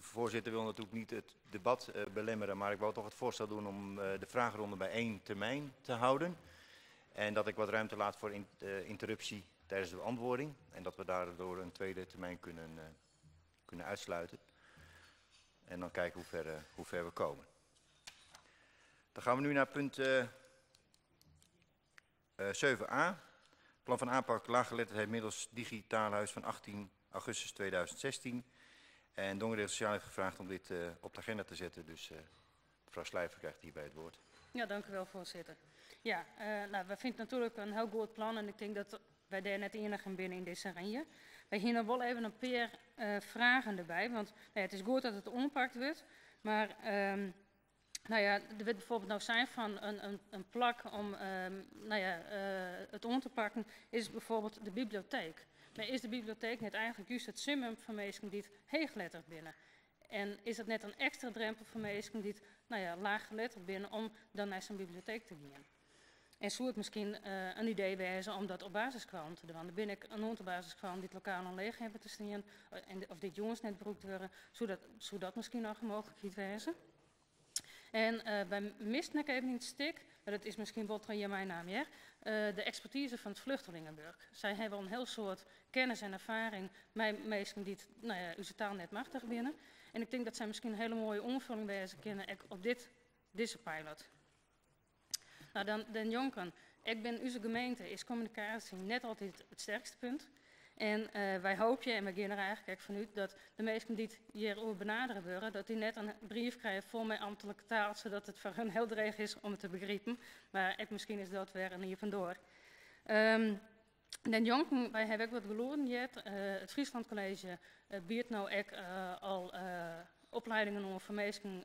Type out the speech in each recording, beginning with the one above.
U, voorzitter, wil natuurlijk niet het debat belemmeren, maar ik wou toch het voorstel doen om de vragenronde bij één termijn te houden. En dat ik wat ruimte laat voor interruptie tijdens de beantwoording. En dat we daardoor een tweede termijn kunnen uitsluiten. En dan kijken hoe ver we komen. Dan gaan we nu naar punt 7a. Plan van aanpak laaggeletterdheid middels digitaal huis van 18 augustus 2016. En Dongeradeel Sociaal heeft gevraagd om dit op de agenda te zetten. Dus mevrouw Slijver krijgt hierbij het woord. Ja, dank u wel, voorzitter. Ja, nou, we vinden het natuurlijk een heel goed plan en ik denk dat wij daar net enig in binnen in deze ranje. Wij hier nog wel even een paar vragen erbij, want nou ja, het is goed dat het oppakt wordt, maar nou ja, er werd bijvoorbeeld nou zijn van een plak om nou ja, het om te pakken, is bijvoorbeeld de bibliotheek. Maar is de bibliotheek net eigenlijk juist het summum van mensen die het heegletterd binnen? En is dat net een extra drempel voor mensen die het, nou ja, laaggeletterd binnen om dan naar zo'n bibliotheek te gaan? En zou het misschien een idee wezen om dat op basiskwam te doen? Want dan ben ik een aantal basiskwam die het lokaal al leeg hebben te staan, en of dit jongens net beroemd worden, zou dat misschien nog een mogelijkheid wezen? En bij mist ik even niet stik, maar dat is misschien wel in mijn naam, ja? De expertise van het Vluchtelingenwerk. Zij hebben een heel soort kennis en ervaring met mensen die het, nou ja, onze taal net machtig binnen. En ik denk dat zij misschien een hele mooie aanvulling wezen kunnen op deze pilot. Nou, dan den Jonken. Ik ben onze gemeente, is communicatie net altijd het sterkste punt. En wij hopen, en we gaan er eigenlijk ook vanuit, dat de mensen die het hierover benaderen worden, dat die net een brief krijgen vol met ambtelijke taal, zodat het voor hun heel dreig is om het te begrijpen. Maar ik, misschien is dat weer een hier vandoor. Den Jonken, wij hebben ook wat geloren jet. Het Friesland College biedt nou ook al opleidingen om voor mensen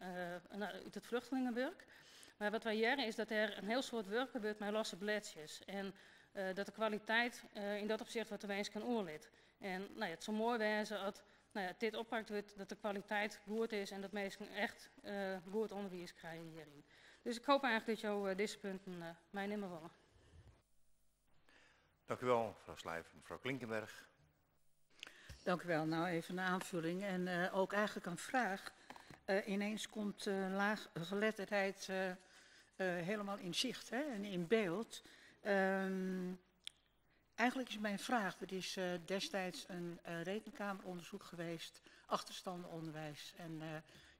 uit het vluchtelingenwerk. Maar wat wij jaren is dat er een heel soort werk gebeurt met losse bledjes. En dat de kwaliteit in dat opzicht wat de wens kan oorlid. En nou ja, het zou mooi wezen dat, nou ja, dit oppakt wordt, dat de kwaliteit goed is en dat mensen echt goed onderwijs krijgen hierin. Dus ik hoop eigenlijk dat jou deze punten mij nemen willen. Dank u wel, mevrouw Slijver. Mevrouw Klinkenberg. Dank u wel. Nou, even een aanvulling en ook eigenlijk een vraag. Ineens komt laaggeletterdheid helemaal in zicht, hè, en in beeld. Eigenlijk is mijn vraag, er is destijds een rekenkameronderzoek geweest, achterstandenonderwijs, en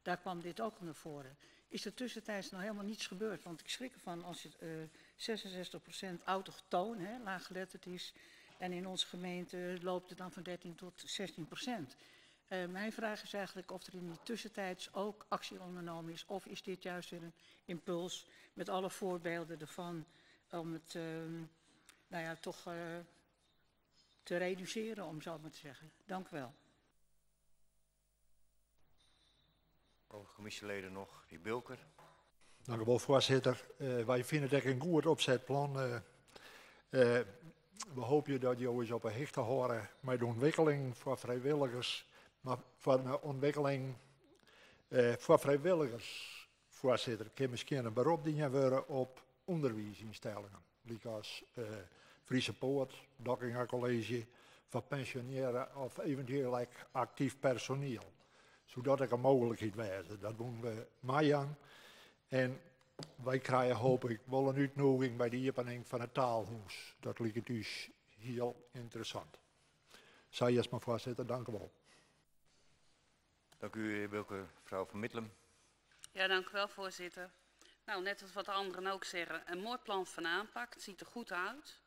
daar kwam dit ook naar voren. Is er tussentijds nou helemaal niets gebeurd? Want ik schrik ervan als het 66% autochtoon, hè, laaggeletterd is, en in onze gemeente loopt het dan van 13 tot 16%. Mijn vraag is eigenlijk of er in die tussentijds ook actie ondernomen is, of is dit juist weer een impuls met alle voorbeelden ervan om het nou ja, toch te reduceren, om zo maar te zeggen. Dank u wel. Overige commissieleden nog, de heer Bilker. Dank u wel, voorzitter. Wij vinden het echt een goed opzetplan. We hopen dat je eens op een hichte horen met de ontwikkeling voor vrijwilligers. Maar voor de ontwikkeling voor vrijwilligers, voorzitter, kan misschien een beroep dienen worden op onderwijsinstellingen. Zoals Friese Poort, Dockinga College, voor pensioneren of eventueel ook actief personeel. Zodat ik een mogelijkheid wijze. Dat doen we mee aan. En wij krijgen, hoop ik, wel een uitnodiging bij de opening van het taalhuis. Dat lijkt dus heel interessant. Zij is maar voorzitter, dank u wel. Dank u, heer Bilker. Mevrouw Van Middelem. Ja, dank u wel, voorzitter. Nou, net als wat de anderen ook zeggen, een mooi plan van aanpak. Het ziet er goed uit.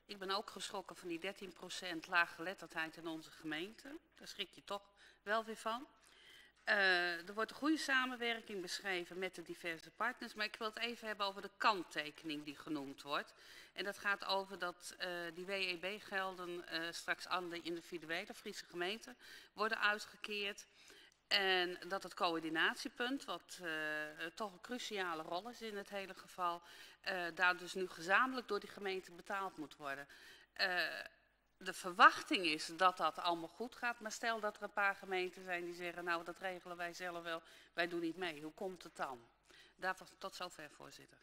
Ik ben ook geschrokken van die 13% laaggeletterdheid in onze gemeente. Daar schrik je toch wel weer van. Er wordt een goede samenwerking beschreven met de diverse partners. Maar ik wil het even hebben over de kanttekening die genoemd wordt. En dat gaat over dat die WEB-gelden straks aan de individuele Friese gemeenten worden uitgekeerd. En dat het coördinatiepunt, wat toch een cruciale rol is in het hele geval, daar dus nu gezamenlijk door die gemeente betaald moet worden. De verwachting is dat dat allemaal goed gaat, maar stel dat er een paar gemeenten zijn die zeggen, nou dat regelen wij zelf wel, wij doen niet mee. Hoe komt het dan? Daarvoor tot zover, voorzitter.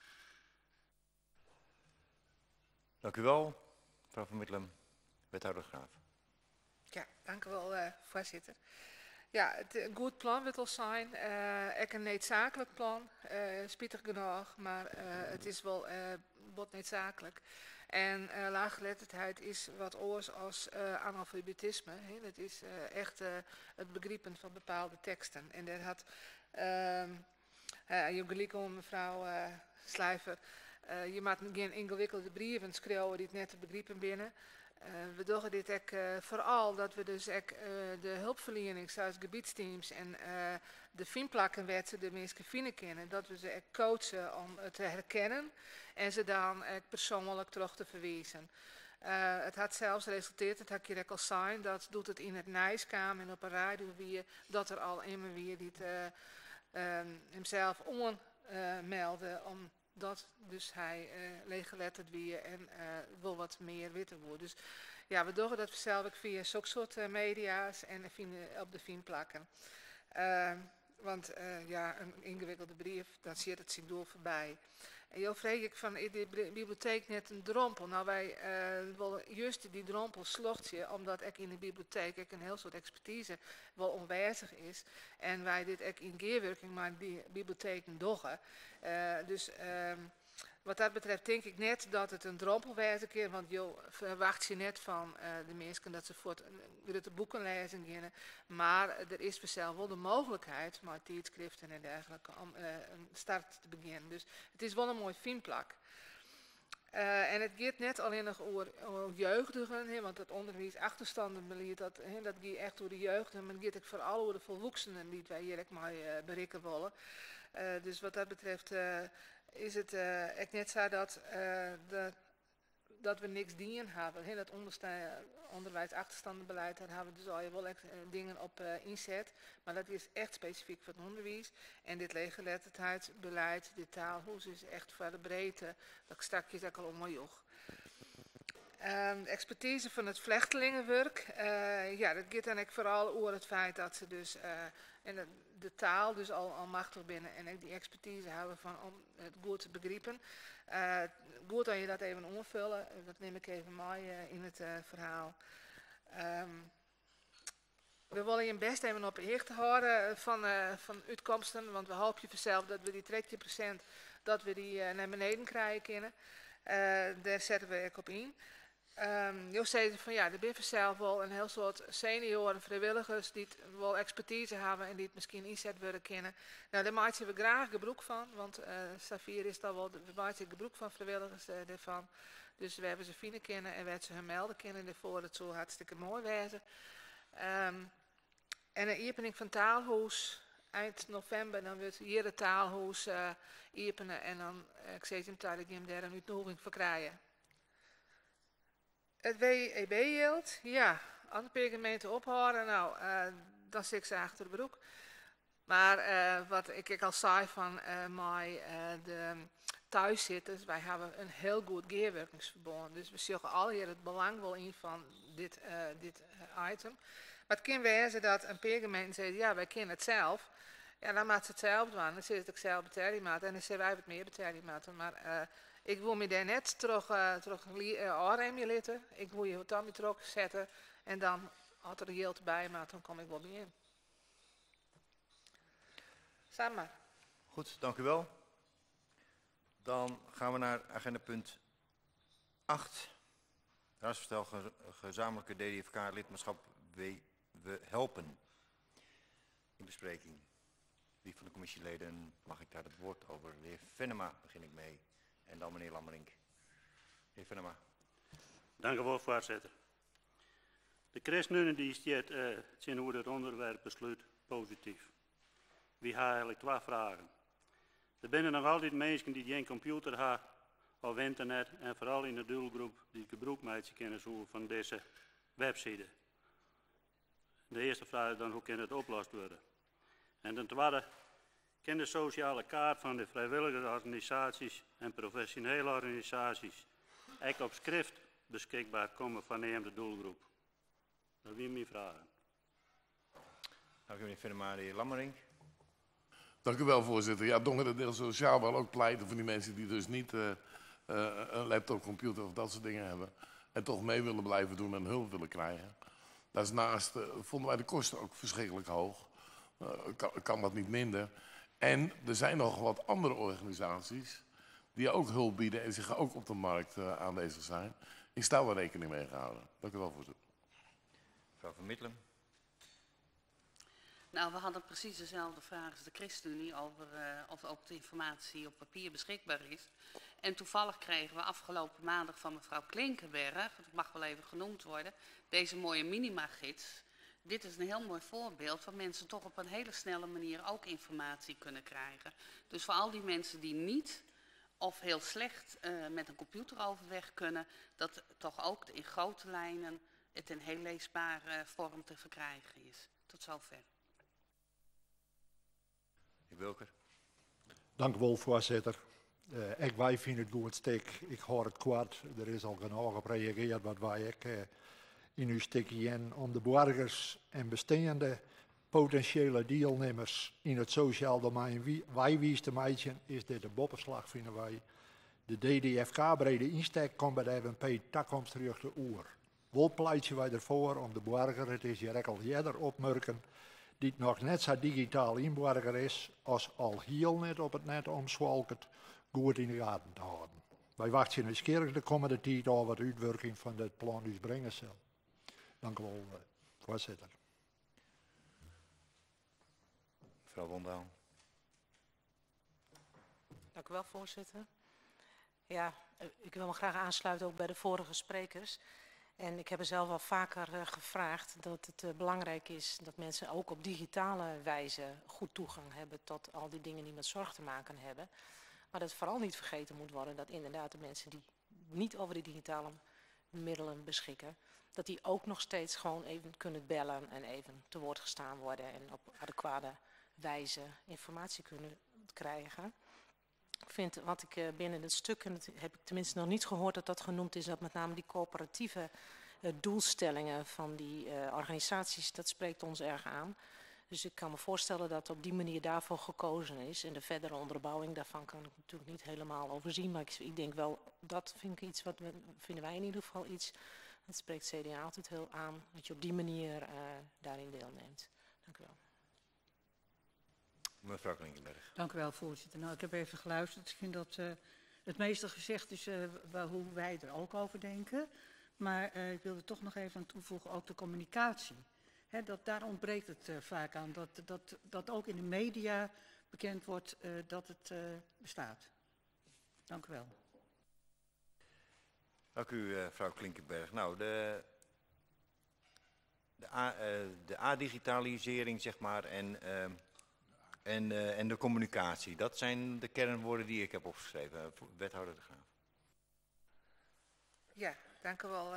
Dank u wel, mevrouw Van Middelem. Wethouder Graaf. Ja, dank u wel, voorzitter. Ja, it in goed plan wurdt al sein. Ek in needsaaklik plan, spitich genôch, mar it is wol bot needsaaklik. En laaggeletterdheid is wat oars as analfabetisme. Hè. It is echt it begripen fan bepaalde teksten. En dêr hat jo gelyk oan, mefrou Slijver. Je moatte gjin yngewikkelde brieven skriuwe dy't net te begripen binne. We dogge dit ek foaral dat we dus ek de hulpferliening, sa as gebietsteams en de fynplakken wêr't se de minsken fine kinne, dat we se ek coache om it te herkennen en se dan ek persoanlik troch te ferwizen. It hat sels resulteard, dat ha ik hjir ek al sein, dat doe't it yn it nijs kaam en op 'e radio wie, dat der al immen wie dy't himsels oanmelde omdat dus hy leechgeletterd wie en wol wat mear witte woe. Dus ja, we dogge dat fansels ek fia soksoart media's en op de fynplakken. Want ja, in yngewikkelde brief, dan sjit it syn doel foarby. En jo freegje ek fan, is de biblioteek net in drompel? Nou, wy wolle just dy drompel slochtsje, omdat ek yn de biblioteek ek in hiel soad ekspertize wol oanwêzich is. En wy dit ek yn gearwurking mei dy biblioteken dogge. Dus wat dat betreft tink ik net dat it in drompel wêze kin, want jo ferwachtsje net fan de minsken dat se fuort grutte boeken lêzen geane. Mar der is fansels wol de mooglikheid mei tydskriften en dergelike om in start te begjinnen. Dus it is wol in moai fynplak. En it giet net allinnich oer jeugdigen, hè, want it ûnderwiisachterstandenbelied dat, hè, dat gie echt oer de jeugdigen, mar it giet ek foaral oer de folwoeksenen dy't wy hjir ek mei berikke wolle. Dus wat dat betreft is it ek net sa dat, de, dat we niks dien hawwe. Hè, dat ûnderwiisachterstandenbelied, dêr hawwe we dus allegear wol ek dingen op ynset, mar dat is echt spesifyk foar it ûnderwiis. En dit leeggeletterdheidsbeleid, dit taalhûs is echt foar de breedte, wat ik strakjes ek al oanjoech. De ekspertize fan it flechtlingewurk, ja, dat giet dan ek foaral oer it feit dat se dus en de taal dus al machtich binne en ek dy ekspertize hawwe fan om it goed te begripen. Goed dat je dat even oanfolje, dat nim ik even mei yn it ferhaal. We wolle jim bêst even op 'e hichte hâlde fan útkomsten, want we hoopje fansels dat we dy 13% dat we dy nei beneden krije kinne. Dêr sette we ek op yn. Jo sizze fan ja, der binne fansels wol in hiel soad senioaren, frijwilligers dy't wol ekspertize hawwe en dy't miskien ynset wurde kinne. Nou, dêr meitsje we graach gebrûk fan, want safier is it al wol, we meitsje gebrûk fan frijwilligers dêrfan. Dus wêr't we se fine kinne en wêr't se har melde kinne dêrfoar, dat soe hartstikke moai wêze. En de iepening fan Taalhûs, eind novimber, dan wurdt hjir it Taalhûs iepene en dan, ik sis jim ta dat jim dêr in útnûging foar krije. It WEB-jild, ja, as in pear gemeenten ophâlde, nou, dan sit ik se achter de broek. Mar wat ik ek al sei fan mei de thuiszitters, wy hawwe in hiel goed gearwurkingsferbân. Dus we sjogge allegear it belang wol yn fan dit item. Mar it kin wêze dat in pear gemeenten sizze, ja, wy kinne it sels. Ja, dan moatte se it sels dwaan. Dan sizze se dat ik sels betelje moat en dan sille wy wat mear betelje moatte. Mar ik woe my dêr net troch ôfremje litte. Ik woe je dan wer trochsette en dan, as der jild by moat, dan kom ik wol by jim. Sa mar. Goed, dank u wel. Dan gaan we naar agenda punt 8. Raadsvoorstel gezamenlijke DDFK-lidmaatschap We Helpen. In bespreking. Wie van de commissieleden mag ik daar het woord over? De heer Venema begin ik mee. En dan meneer Lammerink. De heer Venema. Dank u wel, voorzitter. De ChristenUnie die stiet tsjinoer it ûnderwerpbeslút posityf. Wy ha eigenlik twa fragen. Der binne noch altyd minsken dy't gjin kompjûter ha of ynternet en foaral yn de doelgroep dy't gebrûk meitsje kinne soe fan dizze webside. De earste fraach is dan hoe kin it oplost wurde? En ten twadde, kin de sosjale kaart fan de frijwilligersorganisaasjes en profesjonele organisaasjes ek op skrift beskikber komme foar neamde doelgroep? Dat wiene myn fragen. Dank u meneer Venema. De heer Lammerink. Dank u wel, voorzitter. Ja, Dongeradeel Sociaal wil ook pleiten voor die mensen die dus niet een laptop, computer of dat soort dingen hebben. En toch mee willen blijven doen en hulp willen krijgen. Daarnaast vonden wij de kosten ook verschrikkelijk hoog. Kan dat niet minder. En er zijn nog wat andere organisaties die ook hulp bieden en zich ook op de markt aanwezig zijn. Is daar wel rekening mee gehouden? Dank u wel, voorzitter. Mevrouw Van Middelem. Nou, we hadden precies dezelfde vraag als de ChristenUnie over of ook de informatie op papier beschikbaar is. En toevallig kregen we afgelopen maandag van mevrouw Klinkenberg, dat mag wel even genoemd worden, deze mooie minimagids. Dit is een heel mooi voorbeeld van mensen toch op een hele snelle manier ook informatie kunnen krijgen. Dus voor al die mensen die niet of heel slecht met een computer overweg kunnen, dat toch ook in grote lijnen het in heel leesbare vorm te verkrijgen is. Tot zover. Heer Bulker. Dank u wel, voorzitter. Ek wij vinden het goed stik. Ik hoor het kwart. Er is al genoeg op gereageerd wat wij ook in uw stukje in om de burgers en bestaande potentiële deelnemers in het sociaal domein wij wies te meidje, is dit de boppenslag, vinden wij. De DDFK-brede insteek komt bij de FNP toekomstgerichte de oer. Wel pleitje wij ervoor om de burger, het is hier ook al eerder opmerken, die het nog net zo digitaal inburger is, als al heel net op het net omzwalkt, goed in de gaten te houden. Wij wachten nieuwsgierig de komende tijd al wat de uitwerking van dit plan dus brengen zal. Dank u wel, voorzitter. Mevrouw Wondaal. Dank u wel, voorzitter. Ja, ik wil me graag aansluiten ook bij de vorige sprekers. En ik heb er zelf al vaker gevraagd dat het belangrijk is dat mensen ook op digitale wijze goed toegang hebben tot al die dingen die met zorg te maken hebben. Maar dat vooral niet vergeten moet worden dat inderdaad de mensen die niet over de digitale middelen beschikken, dat die ook nog steeds gewoon even kunnen bellen en even te woord gestaan worden en op adequate wijze informatie kunnen krijgen. Ik vind wat ik binnen het stuk, en dat heb ik tenminste nog niet gehoord dat dat genoemd is, dat met name die coöperatieve doelstellingen van die organisaties, dat spreekt ons erg aan. Dus ik kan me voorstellen dat op die manier daarvoor gekozen is. En de verdere onderbouwing daarvan kan ik natuurlijk niet helemaal overzien. Maar ik denk wel, dat vind ik iets wat we, vinden wij in ieder geval iets, dat spreekt CDA altijd heel aan, dat je op die manier daarin deelneemt. Dank u wel. Mevrouw Klinkenberg. Dank u wel, voorzitter. Nou, ik heb even geluisterd. Ik vind dat het meeste gezegd is hoe wij er ook over denken. Maar ik wilde toch nog even aan toevoegen, ook de communicatie. Hè, dat, daar ontbreekt het vaak aan. Dat ook in de media bekend wordt dat het bestaat. Dank u wel. Dank u, mevrouw Klinkenberg. Nou, de a-digitalisering, zeg maar, en de communicatie. Dat zijn de kernwoorden die ik heb opgeschreven. Wethouder De Graaf. Ja, dank u wel,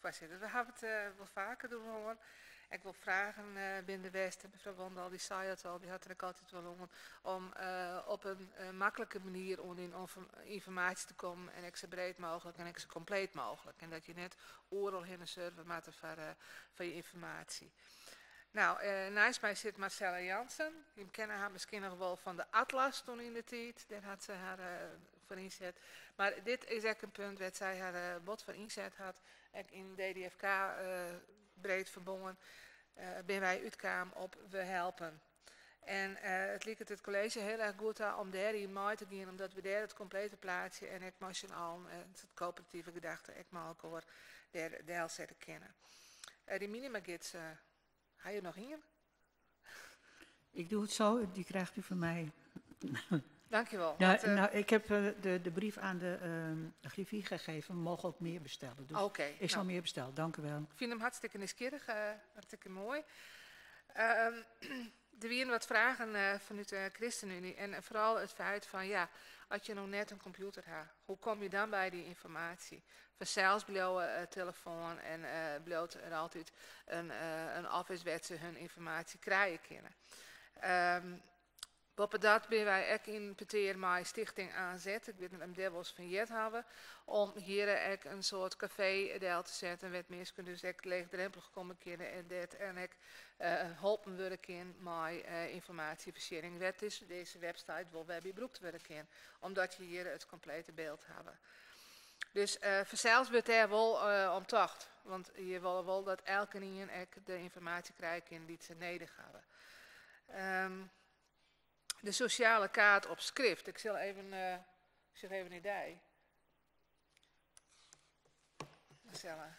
voorzitter. We hebben het wel vaker doen, hoor. Ik wil vragen binnen de West, en mevrouw Wandel, die zei het al, die had er ook altijd wel om op een makkelijke manier om in informatie te komen en ik zo breed mogelijk en ik zo compleet mogelijk. En dat je net oorlog in een server maakt van je informatie. Nou, naast mij zit Marcella Jansen. Je kennen haar misschien nog wel van de Atlas toen in de tijd. Daar had ze haar voor inzet. Maar dit is echt een punt waar zij haar bot voor inzet had. En in DDFK breed verbonden ben wij uitkwamen op We Helpen. En het liep het college heel erg goed aan om daarin mee te gaan, omdat we daar het complete plaatje en ik moest al het coöperatieve gedachte, ik maar elkaar daar deel zetten kennen. Die minimagids, ga je nog in? Ik doe het zo, die krijgt u van mij. Dankjewel. Ja, Want, nou, ik heb de brief aan de griffie gegeven. We mogen ook meer bestellen. Dus ik zal meer bestellen, dank u wel. Ik vind hem hartstikke nieuwsgierig, hartstikke mooi. Er waren wat vragen vanuit de ChristenUnie. En vooral het feit van, ja, als je nog net een computer hebt, hoe kom je dan bij die informatie? Vanzelfs blauwe telefoon en bloot er altijd een office waar ze hun informatie krijgen kunnen. Boppedat ben wij ook in petear met Stichting AZ, ik weet niet of Devils van Jet hebben, om hier ook een soort café deel te zetten, waar mensen kunnen dus echt leegdrempelig komen kunnen en dat en ik helpen worden kan met informatievoorziening. Wat is deze website wel bij gebruikt worden kan, omdat je hier het complete beeld hebben. Dus vanzelfs wordt daar wel om tocht, want je wil wel dat elke een ook de informatie krijgt die ze nodig hebben. Um, de sosjale kaart op skrift. Ik sil even, uh, ik sjoch even nei dy. Marcella.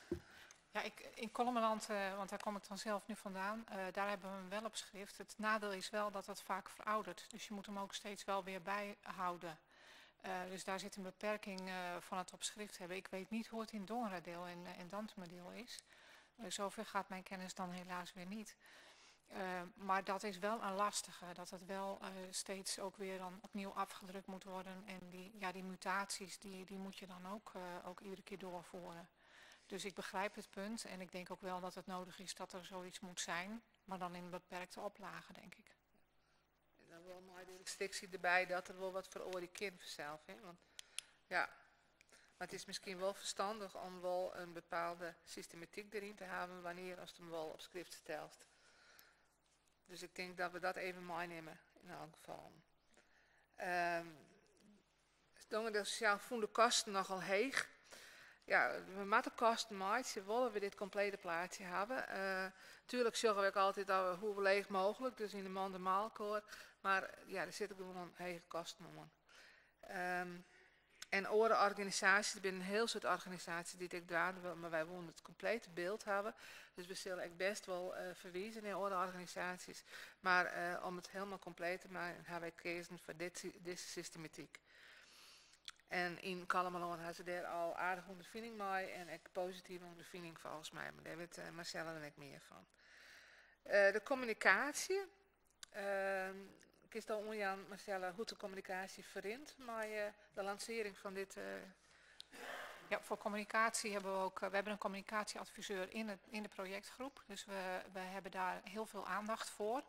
Ja, ik, in Kollumerland, uh, want daar kom ik dan zelf nu vandaan, uh, daar hebben we hem wel op schrift. Het nadeel is wel dat dat vaak veroudert. Dus je moet hem ook steeds wel weer bijhouden. Uh, dus daar zit een beperking van het op schrift hebben. Ik weet niet hoe het in Dongeradeel en, en Dantumadiel is. Zover gaat mijn kennis dan helaas weer niet. Uh, maar dat is wel een lastige, dat het wel uh, steeds ook weer dan opnieuw afgedrukt moet worden. En die, ja, die mutaties, die, die moet je dan ook, uh, ook iedere keer doorvoeren. Dus ik begrijp het punt en ik denk ook wel dat het nodig is dat er zoiets moet zijn, maar dan in beperkte oplage, denk ik. En dan wel mooi de restrictie erbij dat er wel wat voor kind vanzelf, hè? Want, ja. Maar het is misschien wel verstandig om wel een bepaalde systematiek erin te hebben wanneer als het hem wel op schrift stelt. Dus ik denk dat we dat even meenemen in elk geval. Um, de sociaal voelen de kosten nogal heech. Ja, we moeten kosten maken, willen we dit complete plaatje hebben. Uh, tuurlijk zorgen we ook altijd dat we hoe leeg mogelijk, dus in de mand en maalkoor. Maar ja, er zitten gewoon hege kosten om. Um, en andere organisaties, er zijn een heel soort organisaties die ik daar, maar wij willen het complete beeld hebben. Dus we zullen echt best wel uh, verwijzen naar andere organisaties. Maar uh, om het helemaal compleet te maken, hebben wij gekozen voor dit, deze systematiek. En in Kollumerlân hebben ze daar al aardig ondervinding mee en ook positieve ondervinding volgens mij. Maar daar weet uh, Marcella en ik meer van. Uh, de communicatie. Uh, ik is dan Jan Marcella hoe de communicatie verrint met uh, de lancering van dit. Uh... Ja, voor communicatie hebben we ook, we hebben een communicatieadviseur in, het, in de projectgroep. Dus we, we hebben daar heel veel aandacht voor.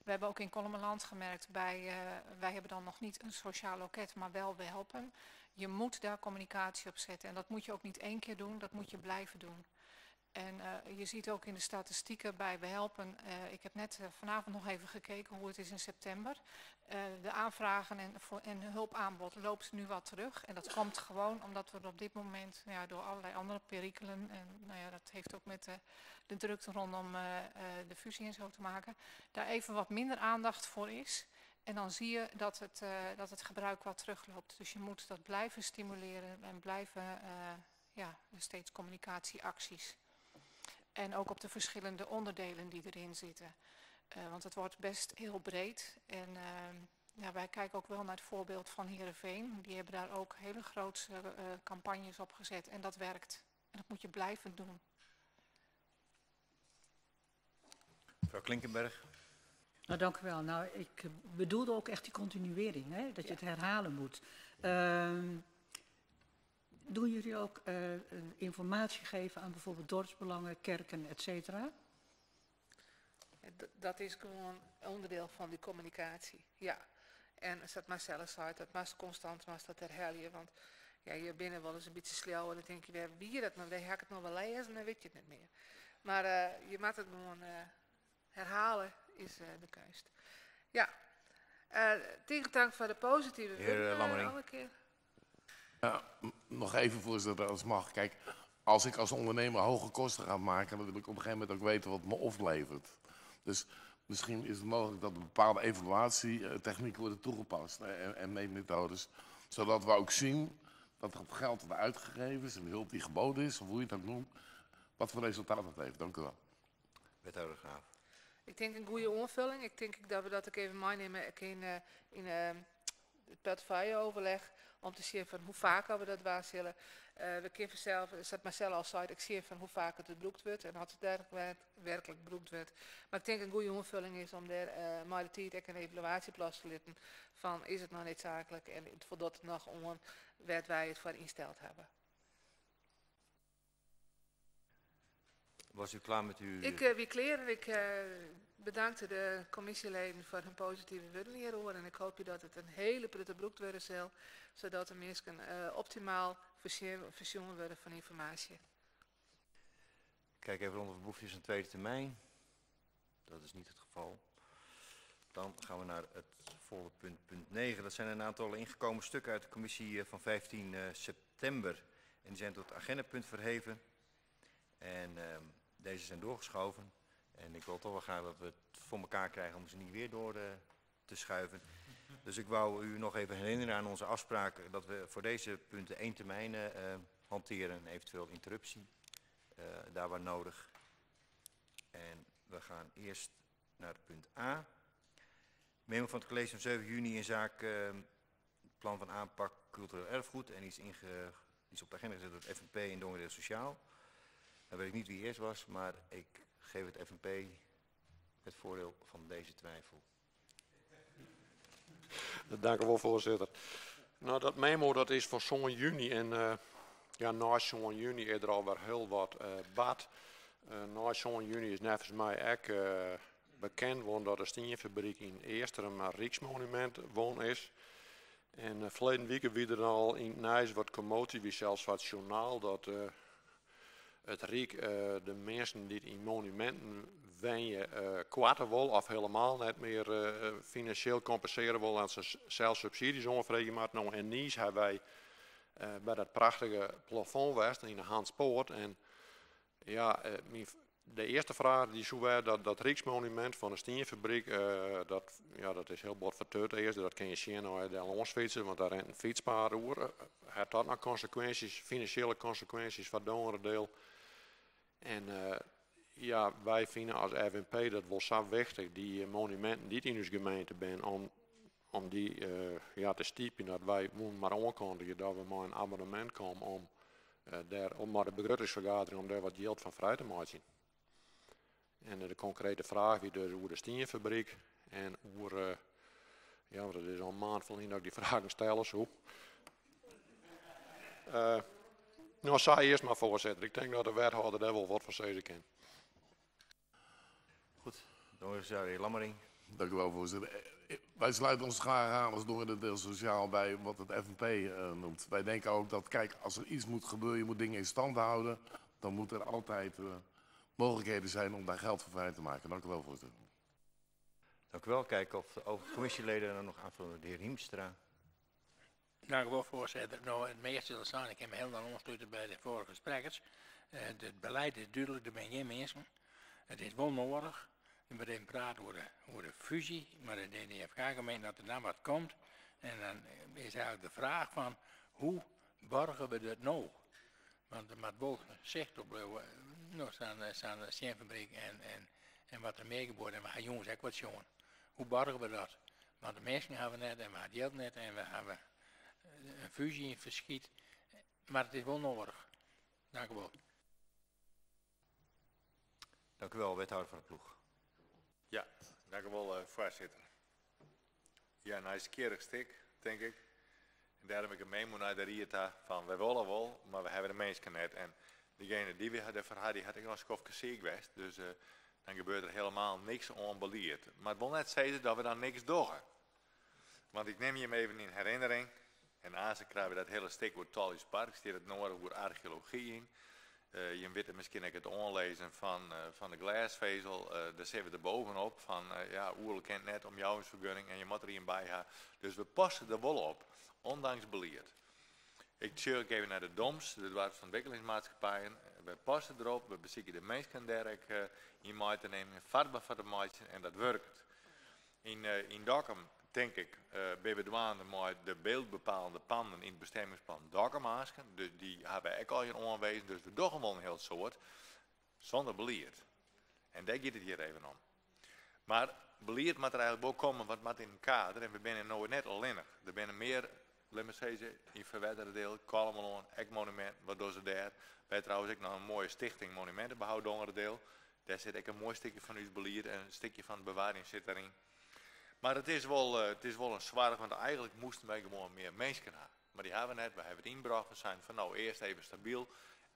We hebben ook in Kollumerland gemerkt, bij, uh, wij hebben dan nog niet een sociaal loket, maar wel we helpen. Je moet daar communicatie op zetten en dat moet je ook niet één keer doen, dat moet je blijven doen. En uh, je ziet ook in de statistieken bij We Helpen, uh, ik heb net uh, vanavond nog even gekeken hoe het is in september. De aanvragen en, voor, en hulpaanbod loopt nu wat terug. En dat komt gewoon omdat we op dit moment ja, door allerlei andere perikelen, en nou ja, dat heeft ook met de, de drukte rondom de fusie en zo te maken, daar even wat minder aandacht voor is. En dan zie je dat het, dat het gebruik wat terugloopt. Dus je moet dat blijven stimuleren en blijven ja, steeds communicatieacties. En ook op de verschillende onderdelen die erin zitten. Uh, want het wordt best heel breed. En uh, ja, wij kijken ook wel naar het voorbeeld van Heerenveen. Die hebben daar ook hele grote uh, campagnes op gezet. En dat werkt. En dat moet je blijven doen. Mevrouw Klinkenberg. Nou, dank u wel. Nou, ik bedoelde ook echt die continuering, hè? Dat je het herhalen moet. Uh, doen jullie ook uh, informatie geven aan bijvoorbeeld dorpsbelangen, kerken, et cetera? Dat is gewoon onderdeel van die communicatie, ja. En dat Marcella zei, dat was constant was dat herhalen, want ja, je binnen wel eens een beetje slauw en dan denk je weer, wie dat nou, ga ik het nog wel lezen, dan weet je het niet meer. Maar uh, je moet het gewoon uh, herhalen, is uh, de keus. Ja, uh, dank voor de positieve Heer Lammering. Alle keer. Ja, nog even, voorzitter, als het mag. Kijk, als ik als ondernemer hoge kosten ga maken, dan wil ik op een gegeven moment ook weten wat me oplevert. Dus misschien is het mogelijk dat een bepaalde evaluatietechnieken worden toegepast en, en meetmethodes, zodat we ook zien dat het geld dat uitgegeven is en de hulp die geboden is, of hoe je het ook noemt, wat voor resultaat dat heeft. Dank u wel. Wethouder Graaf. Ik denk een goede aanvulling. Ik denk dat we dat ook even meenemen in, in uh, het portefeuilleoverleg. Om te zien van hoe vaak we dat waar zullen. Uh, we kunnen zelf, dat Marcel al zei, ik zie van hoe vaak het gebruikt wordt en dat het werkelijk gebruikt wordt. Maar ik denk een goede aanvulling is om daar uh, maar de tijd een evaluatie plaats te laten van is het nou noodzakelijk en het voldoet het nog om wat wij het voor ingesteld hebben. Was u klaar met uw... Ik uh, wie kleren. Ik uh, bedankte de commissieleden voor hun positieve woorden hierover. En ik hoop dat het een hele prutte broek worden zal, zodat de mensen uh, optimaal voorzien worden van informatie. Kijk even rond of behoefte is een tweede termijn. Dat is niet het geval. Dan gaan we naar het volgende punt, punt 9. Dat zijn een aantal ingekomen stukken uit de commissie van 15 september. En die zijn tot agendapunt verheven. En uh, deze zijn doorgeschoven. En ik wil toch wel graag dat we het voor elkaar krijgen om ze niet weer door te schuiven. Dus ik wou u nog even herinneren aan onze afspraak dat we voor deze punten één termijn hanteren, eventueel interruptie daar waar nodig. En we gaan eerst naar punt A. Memo van het college van 7 juni in zaak plan van aanpak cultureel erfgoed en die is, inge, die is op de agenda gezet door het FNP in Dongeradeel Sociaal. Dan weet ik niet wie eerst was, maar ik geef het FNP het voordeel van deze twijfel. Dank u wel, voorzitter. Nou, dat memo dat is van zo'n juni en ja, na zo'n juni is er alweer heel wat bard. Na zo'n juni is neffens my ek bekend wurden dat de stienfabryk yn Eastrum in Ryksmonumint wurden is. En ferleden wike wie der al yn it nijs wat kommoasje, wie sels foar it sjoernaal dat it Ryk de minsken dy't yn monuminten wenje koarte wol of hielendal net mear finansjeel kompensearje wol en se sels subsydzjes oanfreegje moatte. No, en niis hawwe wy by dat prachtige plafond west yn de Hanspoort en ja, de earste fraach dy soe wêze dat dat Ryksmonumint fan de stienfabryk, dat, ja, dat is hiel bot ferteard earst, dat kinne je sjen as je dêr lâns fytse, want dêr rint in fytspaad oer. Hat dat noch konsekwinsjes, finansjele konsekwinsjes foar Dongeradeel? En ja, wy fine as FNP dat wol sa wichtich, dy monuminten dy't yn ús gemeente binne, om dy ja, te stypjen, dat wy woene mar oankondigje dat we mei in amendemint komme om dêr, om mei de begruttingsfergadering om dêr wat jild fan frij te meitsjen. En de konkrete fraach wie dus oer de stienfabryk en oer, ja, want it is al in maand ferlyn dat ik dy fragen stelle soe. No, sa earst mar, foarsitter. Ik tink dat de wethâlder dêr wol wat fan sizze kin. Goed, dan is de heer Lammering. Dank u wel, voorzitter. Wij sluiten ons graag aan als Dongeradeel Sociaal bij wat het FNP noemt. Wij denken ook dat, kijk, als er iets moet gebeuren, je moet dingen in stand houden, dan moet er altijd mogelijkheden zijn om daar geld voor vrij te maken. Dank u wel, voorzitter. Dank u wel. Kijken of de overige commissieleden er nog aanvullen. De heer Hiemstra. Dank u wel, voorzitter. Nou, it measte is al sein, ik kin my hielendal oanslute by de foarige sprekkers. It belied is dúdlik, der binne gjin minsken. It is wol nedich. We moatte even prate oer de fúzje mei de DDFK-gemeente, dat der dan wat komt. En dan is eigentlik de fraach fan, hoe boargje we dat no? Want der moat wol sicht op bliuwe. No, sa'n stienfabryk en wat der mear gebeurt. En we ha jûns ek wat sjoen. Hoe boargje we dat? Want de minsken hawwe we net en we ha it jild net en we hawwe in fúzje yn ferskyt. Mar it is wol nedich. Dank u wol. Dank u wel, wethouder Van der Ploeg. Ja, dank u wel, voorzitter. Ja, nijsgjirrich stik, tink ik. En dêrom ek in memo nei de ried ta fan wy wolle wol, mar we hawwe de minsken net. En degene dy't we dêrfoar ha, dy hat ek noch in skoftke siik west. Dus dan gebeurt der hielendal niks oan belied. Mar it wol net sizze dat we dan niks dogge. Want ik nim jim even yn herinnering. En aanst krije we dat hiele stik oer Tolhuispark, stiet it nedige oer archeology yn. Jim witte miskien ek it oanlizzen fan de glêsfezel, dêr sitte we der bovenop fan, ja, oeral kin it net, omjouwingsfergunning en je moatte der ien by ha. Dus we passe der wol op, ûndanks belied. Ik sjoch ek even nei de DOMS, de doarpsûntwikkelingsmaatskippijen. We passe derop, we besykje de minsken dêr ek yn mei te nimmen, farber foar te meitsjen en dat wurket. Yn Dokkum, tink ik, binne we dwaande mei de byldbepalende panden yn it bestemmingsplan Dokkum aansken. Dus dy hawwe we ek al hjir oanwezen, dus we dogge wol in hiel soad sûnder belied. En dêr giet it hjir even om. Mar belied moat der eigentlik wol komme, want it moat yn in kader en we binne no net allinnich. Der binne mear, lit my sizze, yn Ferwerderadeel, Kollumerlân, ek monuminten, wat dogge se dêr? Wy trouwens ek noch in moaie stichting Monumentenbehoud Dongeradeel. Dêr sit ek in moai stikje fan ús belied en in stikje fan bewarring sit dêryn. Mar it is wol in soarch, want eigentlik moasten wy gewoan mear minsken ha. Mar dy hawwe we net, we hawwe it ynbrocht, we seinen fan no, earst even stabyl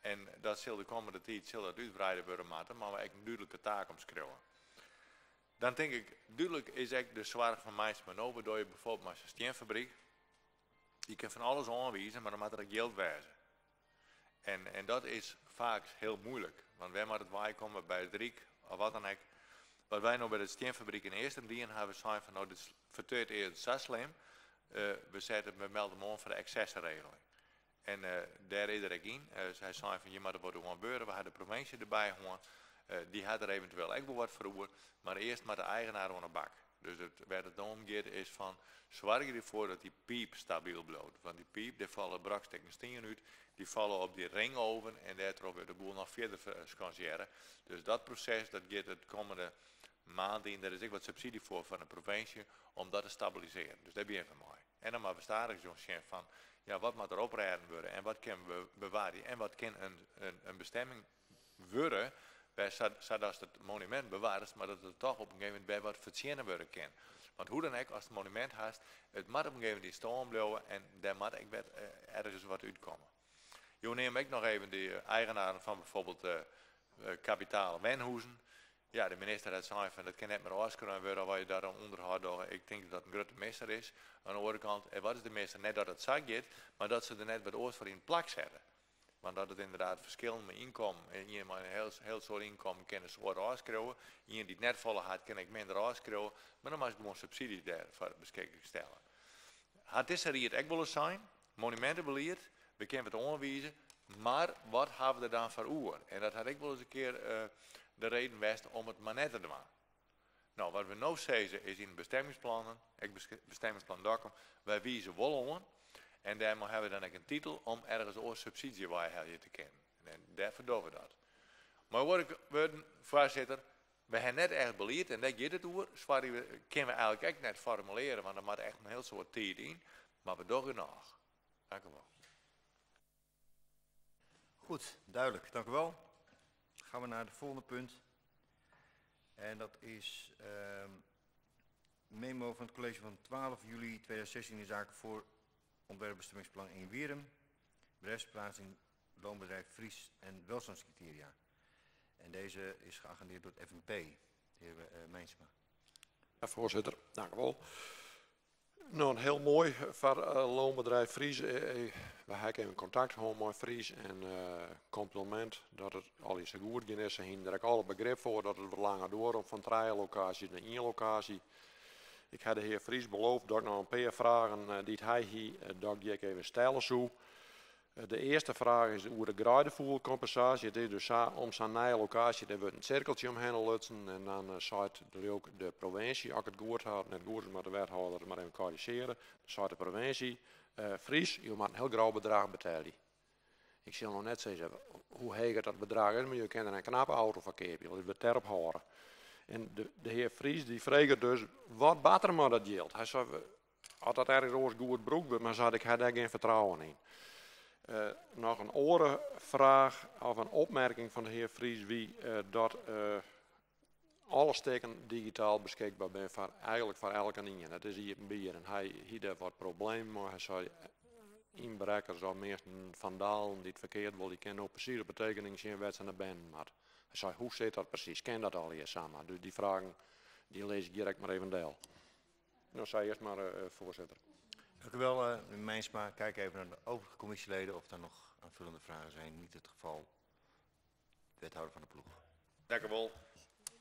en dat sil de kommende tiid sil dat útwreide wurde moatte, mar we ek in dúdlike taak omskriuwe. Dan tink ik, dúdlik is ek de soarch fan Meinsma no, wat dogge je bijvoorbeeld mei sa'n stienfabryk? Je kinne fan alles oanwize, mar dan moat der ek jild wêze. En dat is faak hiel muoilik, want wêr moat it weikomme, by it Ryk of wat dan ek. Wat wy no by de stienfabryk yn Eastrum dien hawwe, sein fan no, dit ferteart earst sa slim, we sette, we melde him oan foar de eksesseregeling. En dêr is er ek yn. Sy sein fan, hjir moat der wat oan gebeure, we hawwe de provinsje derby hân. Dy hat der eventueel ek wol wat foar oer, mar earst moat de eigenaar oan 'e bak. Dus it, wêr't it no om giet is fan soargje derfoar dat dy piip stabyl bliuwt. Want dy piip, dêr falle brokstikken stien út, dy falle op dy ringoven en dêrtroch wurdt de boel noch fierder skansearre. Dus dat proses dat giet it kommende maand yn. Dêr is ek wat subsydzje foar fan de provinsje om dat te stabilisearjen. Dus dêr begjinne we mei. En dan moatte we stadichoan sjen fan, ja, wat moat der oprêden wurde en wat kinne we bewarje en wat kin in bestemming wurde, sadatst it monumint bewarrest, mar dat it toch op in gegeven momint wer wat fertsjinne wurde kin. Want hoe dan ek, ast in monumint hast, it moat op in gegeven momint yn stân bliuwe en dêr moat ek wer ergens wat útkomme. Jo neame ek noch even de eigenaren fan bijvoorbeeld kapitale wenhûzen. Ja, de minister hat sein fan dat kin net mear ôfskreaun wurde of as je daar oan ûnderhâld dogge. Ik tink dat dat in grutte misser is. Oan de oare kant, en wat is de misser? Net dat it sa giet, mar dat se der net wat oars foar yn it plak sette. Want dat it ynderdaad ferskillen mei ynkommen, ien mei in hiel, hiel soad ynkommen kin in soad ôfskriuwe, ien dy't net folle hat kin ek minder ôfskriuwe, mar dan moatst gewoan subsydzjes dêrfoar beskikber stelle. Hat dizze ried ek wolris sein, monumintebelied, we kinne wat oanwize, mar wat hawwe we der dan foar oer? En dat hat ek wolris in kear de reden west om it mar net te dwaan. No, wat we no sizze is yn de bestemmingsplannen, ek bestemmingsplan Dokkum, wy wize wol oan en dêrmei hawwe we dan ek in titel om ergens oars subsydzje weihelje te kinnen. En dêrfoar dogge we dat. Mei oare wurden, foarsitter, we hawwe net echt belied en dêr giet it oer. Sorry, we kinne we eigentlik ek net formulearje, want der moat echt in hiel soad tiid yn. Mar we dogge genôch. Dank u wol. Goed, duidelijk. Dank u wel. Gaan we naar het volgende punt. En dat is memo van het college van 12 juli 2016 in zaken voor ontwerpbestemmingsplan in Wierum, bedrijfsplaatsing, loonbedrijf Fries en welstandscriteria. En deze is geagendeerd door het FNP, de heer Meinsma. Ja, voorzitter, dank u wel. Nou, een heel moai foar loonbedrijf Fries. We ha even kontakt hân mei Fries en komplimint dat it allegear sa goed gien is. Se hiene der ek alle begrip foar dat it wat langer duorre om fan trije lokaasjes nei ien lokaasje. Ik ha de hear Fries beloofd dat ik noch in pear fragen dy't hy hie, dat ik dy ek even stelle soe. De earste fraach is oer de greidefûgelkompensaasje. It is dus sa, om sa'n nije lokaasje, dêr wurdt in sirkeltsje omhinne lutsen en dan seit leau ik de provinsje, as ik it goed ha, net goed is, moat de wethâlder it mar even korrizjearje, dan seit de provinsje, Fries, jo moatte in hiel grut bedrach betelje. Ik sil noch net sizze hoe heech dat bedrach is, mar jo kinne der in knappe auto foar keapje, lit we it dêrop hâlde. En de hear Fries dy freget dus, wat bart der mei dat jild? Hy sei, as dat ergens oars goed brûkt wurdt, mar sei ik ha dêr gjin fertrouwen yn. Noch in oare fraach of in opmerking fan de hear Fries wie dat alle stikken digitaal beskikber binne foar eigentlik foar elkenien. It is iepenbier en hy hie dêr wat problemen mei. Hy sei ynbrekkers of minsken, fandalen dy't ferkeard wolle, dy kinne no presys op de tekening sjen wêr't se nei binnen moatte. Hy sei, hoe sit dat presys? Kin dat allegear samar? Dus dy fragen dy lis ik hjir ek mar even del. Nou, sei earst mar, voorzitter. Dank u wel, meneer Meinsma. Kijk even naar de overige commissieleden of daar nog aanvullende vragen zijn. Niet het geval. Wethouder van de Ploeg. Dank u wel.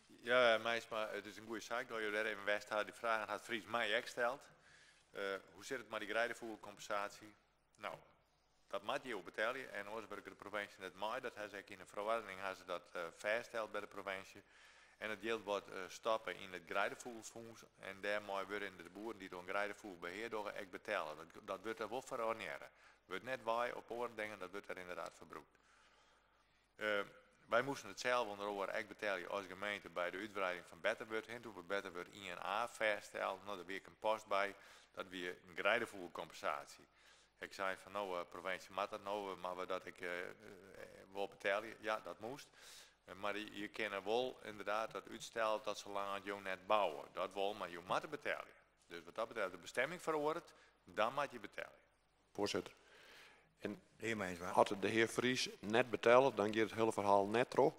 Ja, Meinsma, it is in goede saak dat jo dêr even west ha. Dy fragen hat Fries my ek steld. Hoe sit it mei dy greidefûgelkompensaasje? Nou, dat moat jo betelje en oars wurket de provinsje net mei. Dat ha se ek yn de feroardening ha se dat fêststeld by de provinsje. En it jild wordt stoppe yn it greidefûgelfûns en dêrmei wurde de boeren dy't oan greidefûgelbehear dogge ek betelle. Dat wurdt der wol ferornearre. Wurdt net wei op oare dingen, dat wurdt der ynderdaad ferbrûkt. Wy moasten it sels ûnder oare ek betelje as gemeente by de útwreiding fan Betterwurd. Hin, doe't we Betterwurd 1A fêststelden, no, dêr wie ek in post by, dat wie in greidefûgelkompensaasje. Ik sei fan no, provinsje moat dat no, moatte we dat ek wol betelje? Ja, dat moast. Mar je kinne wol ynderdaad dat útstelle dat salang as jo net bouwe. Dat wol, mar jo moatte betelje. Dus wat dat betreft, de bestemming feroaret, dan moat je betelje. Voorzitter. En De hear Meinsma. as de hear Fries net betellet, dan giet it hiele ferhaal net troch?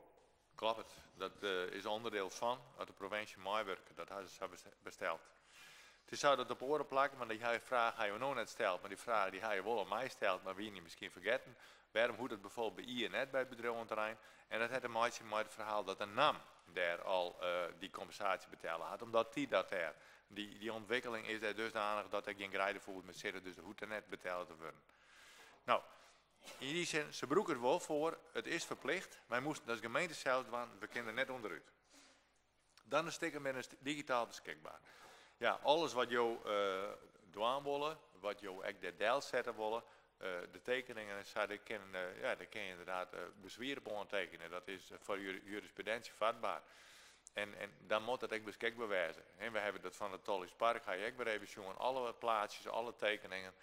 Kloppet. Dat is ûnderdiel fan as de provinsje meiwurket. Dat ha se sa besteld. It is sa dat op oare plakken, want dy fraach ha jo no net steld, mar dy fraach dy ha jo wol oan my steld, mar wiene je miskien fergetten. Wêrom hoecht it bijvoorbeeld by Ie net by it bedriuwenterrein? En dat hat te meitsjen mei it ferhaal dat de NAM dêr al dy kompensaasje betelle hat, omdat dy dat dêr, dy ûntwikkeling is dêr dusdanich dat der gjin greidefûgels mear sitte, dus der hoecht der net betelle te wurden. Nou, Yn dy sin, se brûke it wol foar, it is ferplicht. Wy moasten dat as gemeente sels dwaan, we kinne der net ûnderút. Dan de stikken binne digitaal beskikber. Ja, alles wat jo dwaan wolle, wat jo ek dêr delsette wolle, de tekeningen en sa, dêr kin, ja, dêr kin je ynderdaad beswier op oantekenje. Dat is foar jurisprudentie vatbaar. En, en dan moat it ek beskikber wêze. En we hawwe dat fan it Tolhúspark, ha je ek wer even sjoen, alle plaatsjes, alle tekeningen.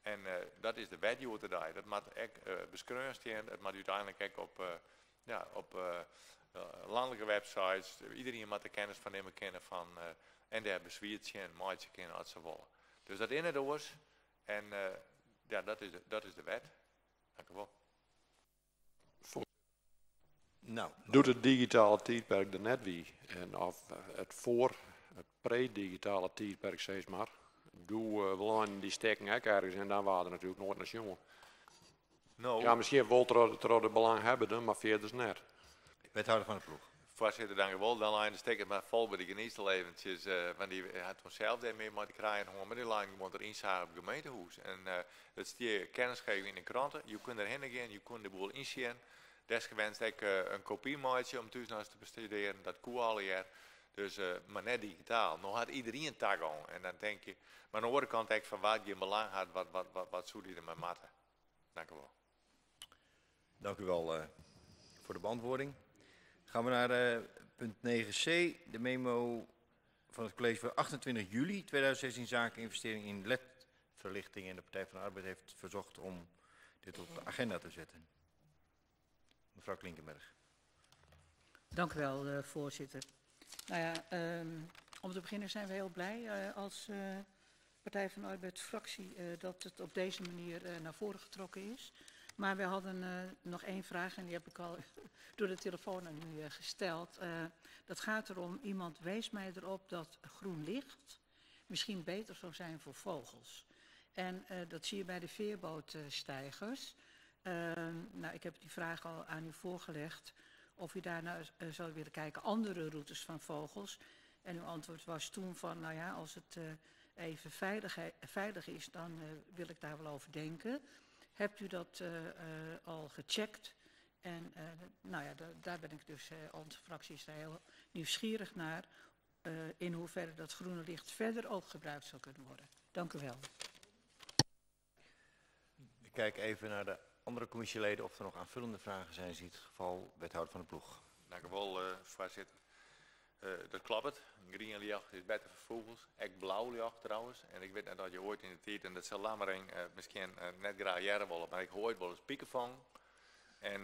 En dat is de wet hjoed-de-dei. Dat moat ek beskreaun stean. It moat úteinlik ek op, ja, op lanlike websites. Iderien moat der kennis fan nimme kinne fan, en dêr beswier tsjin meitsje kinne as se wolle. Dus dat is net oars. En ja, dat is de, dat is de wet. Dank u wol. Nou, Doe't it digitale tiidperk der net wie, en of it foar it pre-digitale tiidperk sis mar, doe leinen dy stikken ek ergens en dan waard der natuerlik noait nei sjoen. No. Ja, miskien wol troch de belanghebbenden, mar fierders net. Wethouder Van der Ploeg. Foarsitter, dank u wol. Dan leinen de stikken mar fol by de geniestel eventsjes, want dy hat toen sels dêr mear mei te krijen hân, mar dy leinen gewoan ter ynzage op it gemeentehûs. En dat stie kennisgeving yn de krante. Jo koene derhinne gean, jo koene de boel ynsjen. Desgewenst ek in kopy meitsje om thús noch ris te bestudearjen. Dat koe allegear. Dus, mar net digitaal. No hat iderien tagong. En dan tink je, mar oan de oare kant ek fan wa't gjin belang hat, wat, wat, wat, wat soe dy dermei moatte? Dank u wol. Dank u wel voor de beantwoording. Gaan we naar punt 9c, de memo van het college van 28 juli 2016 zaken investering in LED-verlichting. En de Partij van de Arbeid heeft verzocht om dit op de agenda te zetten. Mevrouw Klinkenberg. Dank u wel, voorzitter. Nou ja, om te beginnen zijn we heel blij als Partij van de Arbeid fractie dat het op deze manier naar voren getrokken is. Maar we hadden nog één vraag en die heb ik al door de telefoon aan u gesteld. Dat gaat erom, iemand wees mij erop dat groen licht misschien beter zou zijn voor vogels. En dat zie je bij de veerbootstijgers. Nou, ik heb die vraag al aan u voorgelegd of u daarnaar zou willen kijken, andere routes van vogels. En uw antwoord was toen van, nou ja, als het even veilig is, dan wil ik daar wel over denken. Hebt u dat al gecheckt? En nou ja, daar ben ik dus, onze fractie is daar heel nieuwsgierig naar, in hoeverre dat groene licht verder ook gebruikt zou kunnen worden. Dank u wel. Ik kijk even naar de andere commissieleden of er nog aanvullende vragen zijn. Is het geval, wethouder Van der Ploeg. Dank u wel, voorzitter. Dat klopt. Grien ljocht is better foar fûgels. Ek blau ljocht trouwens. En ik wit net dat je oait yn de tiid, en dat sil Lammering miskien net graach hearre wolle, mar ik ha oait wolris piken fongen. En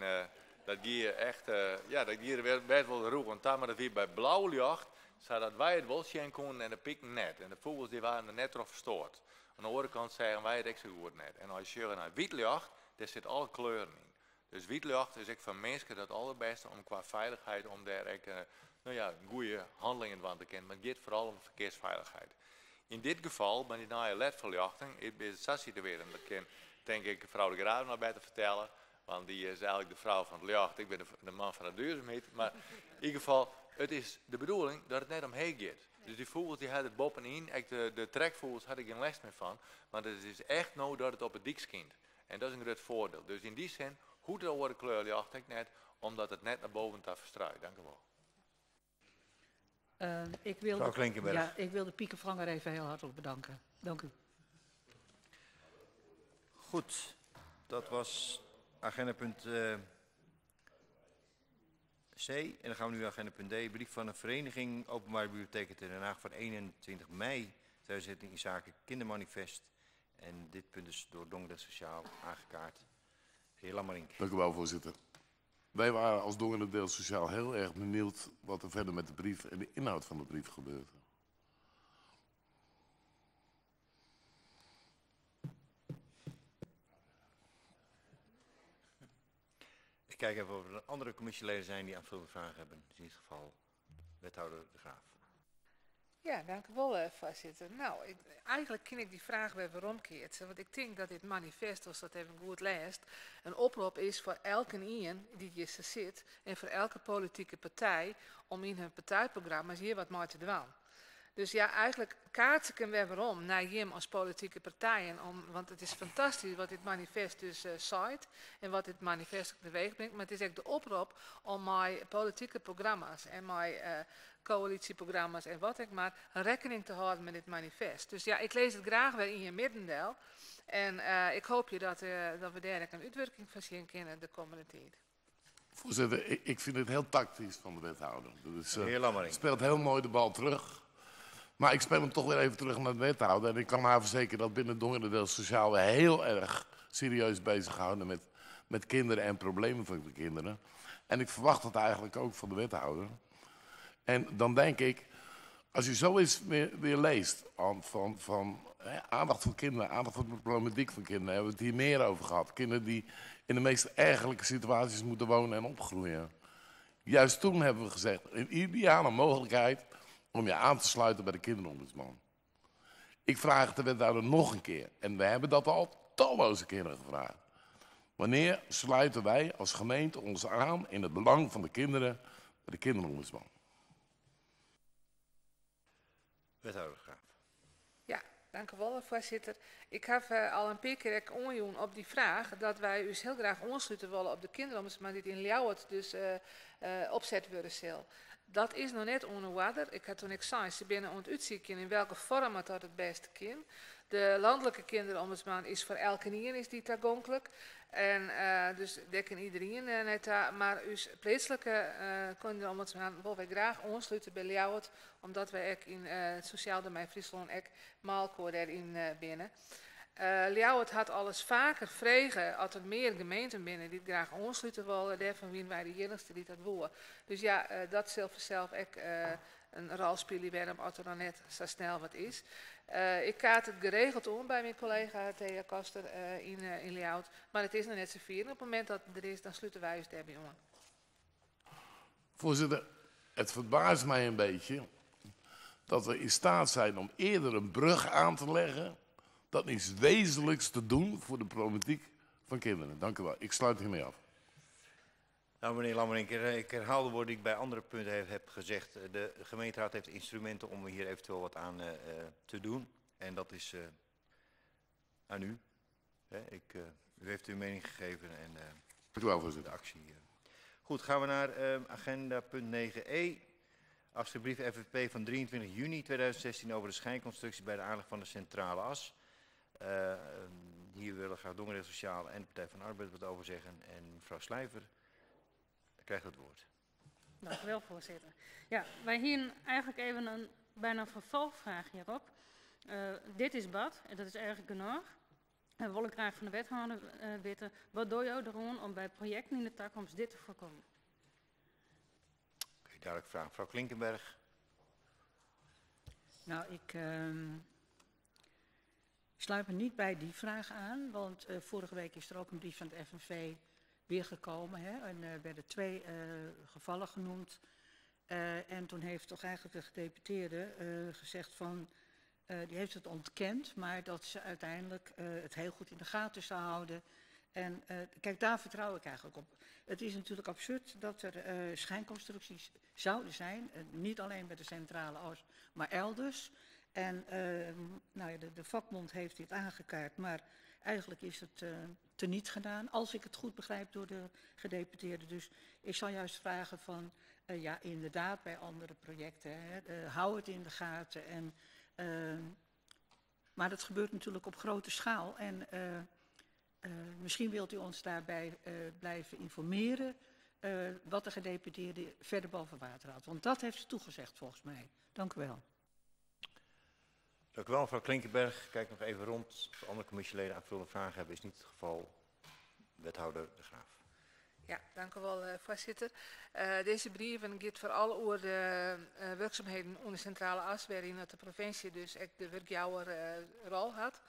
dat gie echt, ja, dat gie der bêst wol rûch oan ta, mar dat wie by blau ljocht, sadat wy it wol sjen koenen en de piken net. En de fûgels dy waarden der net troch ferstoard. Oan de oare kant seagen wy it ek sa goed net. En as je sjogge nei wyt ljocht, dêr sit alle kleuren yn. Dus wyt ljocht is ek foar minsken it alderbêste om kwa feilichheid om dêr ek nou ja, goede hannelingen dwaan te kinnen. Mar it giet foaral om ferkearsfeilichheid. Yn dit gefal, by dy nije LED-ferljochting, is it sa situearre, en dat kin tink ik frou De Graaf noch better fertelle, want dy is eigenlik de frou fan it ljocht, ik bin de man fan de duurzaamheid. Mar yn ieder gefal, it is de bedoeling dat it net omheech giet. Dus dy fûgels dy ha der boppenyn, ek de trekfûgels ha der gjin lêst mear fan, want it is echt no dat it op 'e dyk skynt. En dat is in grut foardiel. Dus yn dy sin hoecht de oare kleur ljocht ek net, omdat it net nei boven ta ferstruit. Dank u wol. Ik wil Mevrouw de, Klinkenberg. ja, ik wil de piekenvanger even heel hartelijk bedanken. Dank u. Goed, dat was agendapunt C. En dan gaan we nu naar agendapunt D. Brief van de Vereniging Openbare Bibliotheken te Den Haag van 21 mei 2017 in zaken kindermanifest. En dit punt is door Dongeren Sociaal aangekaart. De heer Lammerink. Dank u wel, voorzitter. Wij waren als Dongeradeel Sociaal heel erg benieuwd wat er verder met de brief en de inhoud van de brief gebeurt. Ik kijk even of er andere commissieleden zijn die aanvullende vragen hebben. In dit geval wethouder De Graaf. Ja, dank u wel, voorzitter. Nou, eigenlijk kin ik dy fraach wer weromkeatse, want ik tink dat dit manifest, as dat even goed lêst, in oprop is foar elkenien dy't hjir sa sit en foar elke politike partij om yn har partijprogramma's hjir wat mei te dwaan. Dus ja, eigenlijk kaats ik him wer werom nei jim as politike partijen, om, want it is fantastysk wat dit manifest dus seit en wat dit manifest ek teweech bringt, mar it is ek de oprop om mei politike programma's en mei koälysjeprogramma's en wat ek mar rekkening te hâlden mei dit manifest. Dus ja, ik lis it graach wer yn jim midden del en ik hoopje dat dat we dêr ek in útwurking fan sjen kinne de kommende tiid. Voorzitter, ik vind het heel tactisch van de wethouder. Dat is, De heer Lammerink. speelt heel mooi de bal terug. Maar ik speel hem toch weer even terug naar de wethouder. En ik kan haar verzekeren dat binnen Dongeradeel Sociaal we heel erg serieus bezighouden met kinderen en problemen van de kinderen. En ik verwacht dat eigenlijk ook van de wethouder. En dan denk ik, als je zo eens weer leest van hè, aandacht voor kinderen, aandacht voor de problematiek van kinderen, hebben we het hier meer over gehad. Kinderen die in de meest ergerlijke situaties moeten wonen en opgroeien. Juist toen hebben we gezegd, een ideale mogelijkheid om je aan te sluiten bij de kinderombudsman. Ik vraag het de wethouder nog een keer. En we hebben dat al talloze keren gevraagd. Wanneer sluiten wij als gemeente ons aan in het belang van de kinderen bij de kinderombudsman? Wethouder Graaf. Ja, dank u wel, voorzitter. Ik heb al een paar keer ek oanjûn op die vraag dat wy ús hiel graach oanslute wolle op de kinderombudsman dy't yn Ljouwert dus opset wurde sil. Dat is noch net oan 'e oarder. Ik ha toen ek sein, se binne oan it útsykjen yn welke foarm it dat it bêste kin. De landelijke kinderombudsman is foar elkenien is dy tagonklik. En dus dêr kin iderien nei ta. Mar ús pleatslike kinderombudsman wol wy graach oanslute by Ljouwert, omdat wy ek yn it sosjaal domein Fryslân ek mei elkoar dêryn binne. Ljouwert hat alris faker frege oft der mear gemeenten binne dy't graach oanslute wolle. Dêrfan wiene wy de iennichste dy't dat woe. Dus ja, dat sil fansels ek in rol spylje wêrom oft der noch net sa snel wat is. Ik kaart it geregeld oan by myn kollega Thea Koster yn Ljouwert, mar it is noch net safier. En op it momint dat it der is, dan slute wy ús dêrby oan. Voorzitter, het verbaast mij een beetje dat we in staat zijn om eerder een brug aan te leggen dan iets wezenlijks te doen voor de problematiek van kinderen. Dank u wel. Ik sluit hiermee af. Nou, meneer Lammerink, ik herhaal de woorden die ik bij andere punten heb gezegd. De gemeenteraad heeft instrumenten om hier eventueel wat aan te doen. En dat is aan u. Hè, u heeft uw mening gegeven en Dank u wel, voorzitter. de actie. Goed, gaan we naar agenda punt 9e. Afschriftbrief FVP van 23 juni 2016 over de schijnconstructie bij de aanleg van de centrale as. Hier willen graag Dongeradeel Sociaal en de Partij van de Arbeid wat over zeggen. En mevrouw Slijver krijgt het woord. Dank u wel, voorzitter. Ja, wij hier eigenlijk even een bijna vervolgvraag hierop. Dit is bard en dat is erg genoeg. En we willen graag van de wethouder weten, wat doe je erom om bij projecten in de toekomst dit te voorkomen? Oké, duidelijk vraag. Mevrouw Klinkenberg. Ik sluit me niet bij die vraag aan, want vorige week is er ook een brief van het FNV weer gekomen. Hè, en werden 2 gevallen genoemd. En toen heeft toch eigenlijk de gedeputeerde gezegd van, die heeft het ontkend, maar dat ze uiteindelijk het heel goed in de gaten zou houden. En daar vertrouw ik eigenlijk op. Het is natuurlijk absurd dat er schijnconstructies zouden zijn. Niet alleen bij de centrale as, maar elders. En de vakbond heeft dit aangekaart, maar eigenlijk is het teniet gedaan, als ik het goed begrijp door de gedeputeerde. Dus ik zal juist vragen van, ja, inderdaad, bij andere projecten, hè, hou het in de gaten. Maar dat gebeurt natuurlijk op grote schaal. En misschien wilt u ons daarbij blijven informeren wat de gedeputeerde verder boven water haalt. Want dat heeft ze toegezegd volgens mij. Dank u wel. Dank u wel, mevrouw Klinkenberg. Kijk nog even rond. Of andere commissieleden aanvullende vragen hebben, is niet het geval. Wethouder De Graaf. Ja, dank u wel, voorzitter. Deze brieven gaat vooral over de werkzaamheden onder de centrale as, waarin dat de provincie dus echt de werkjouwer rol had.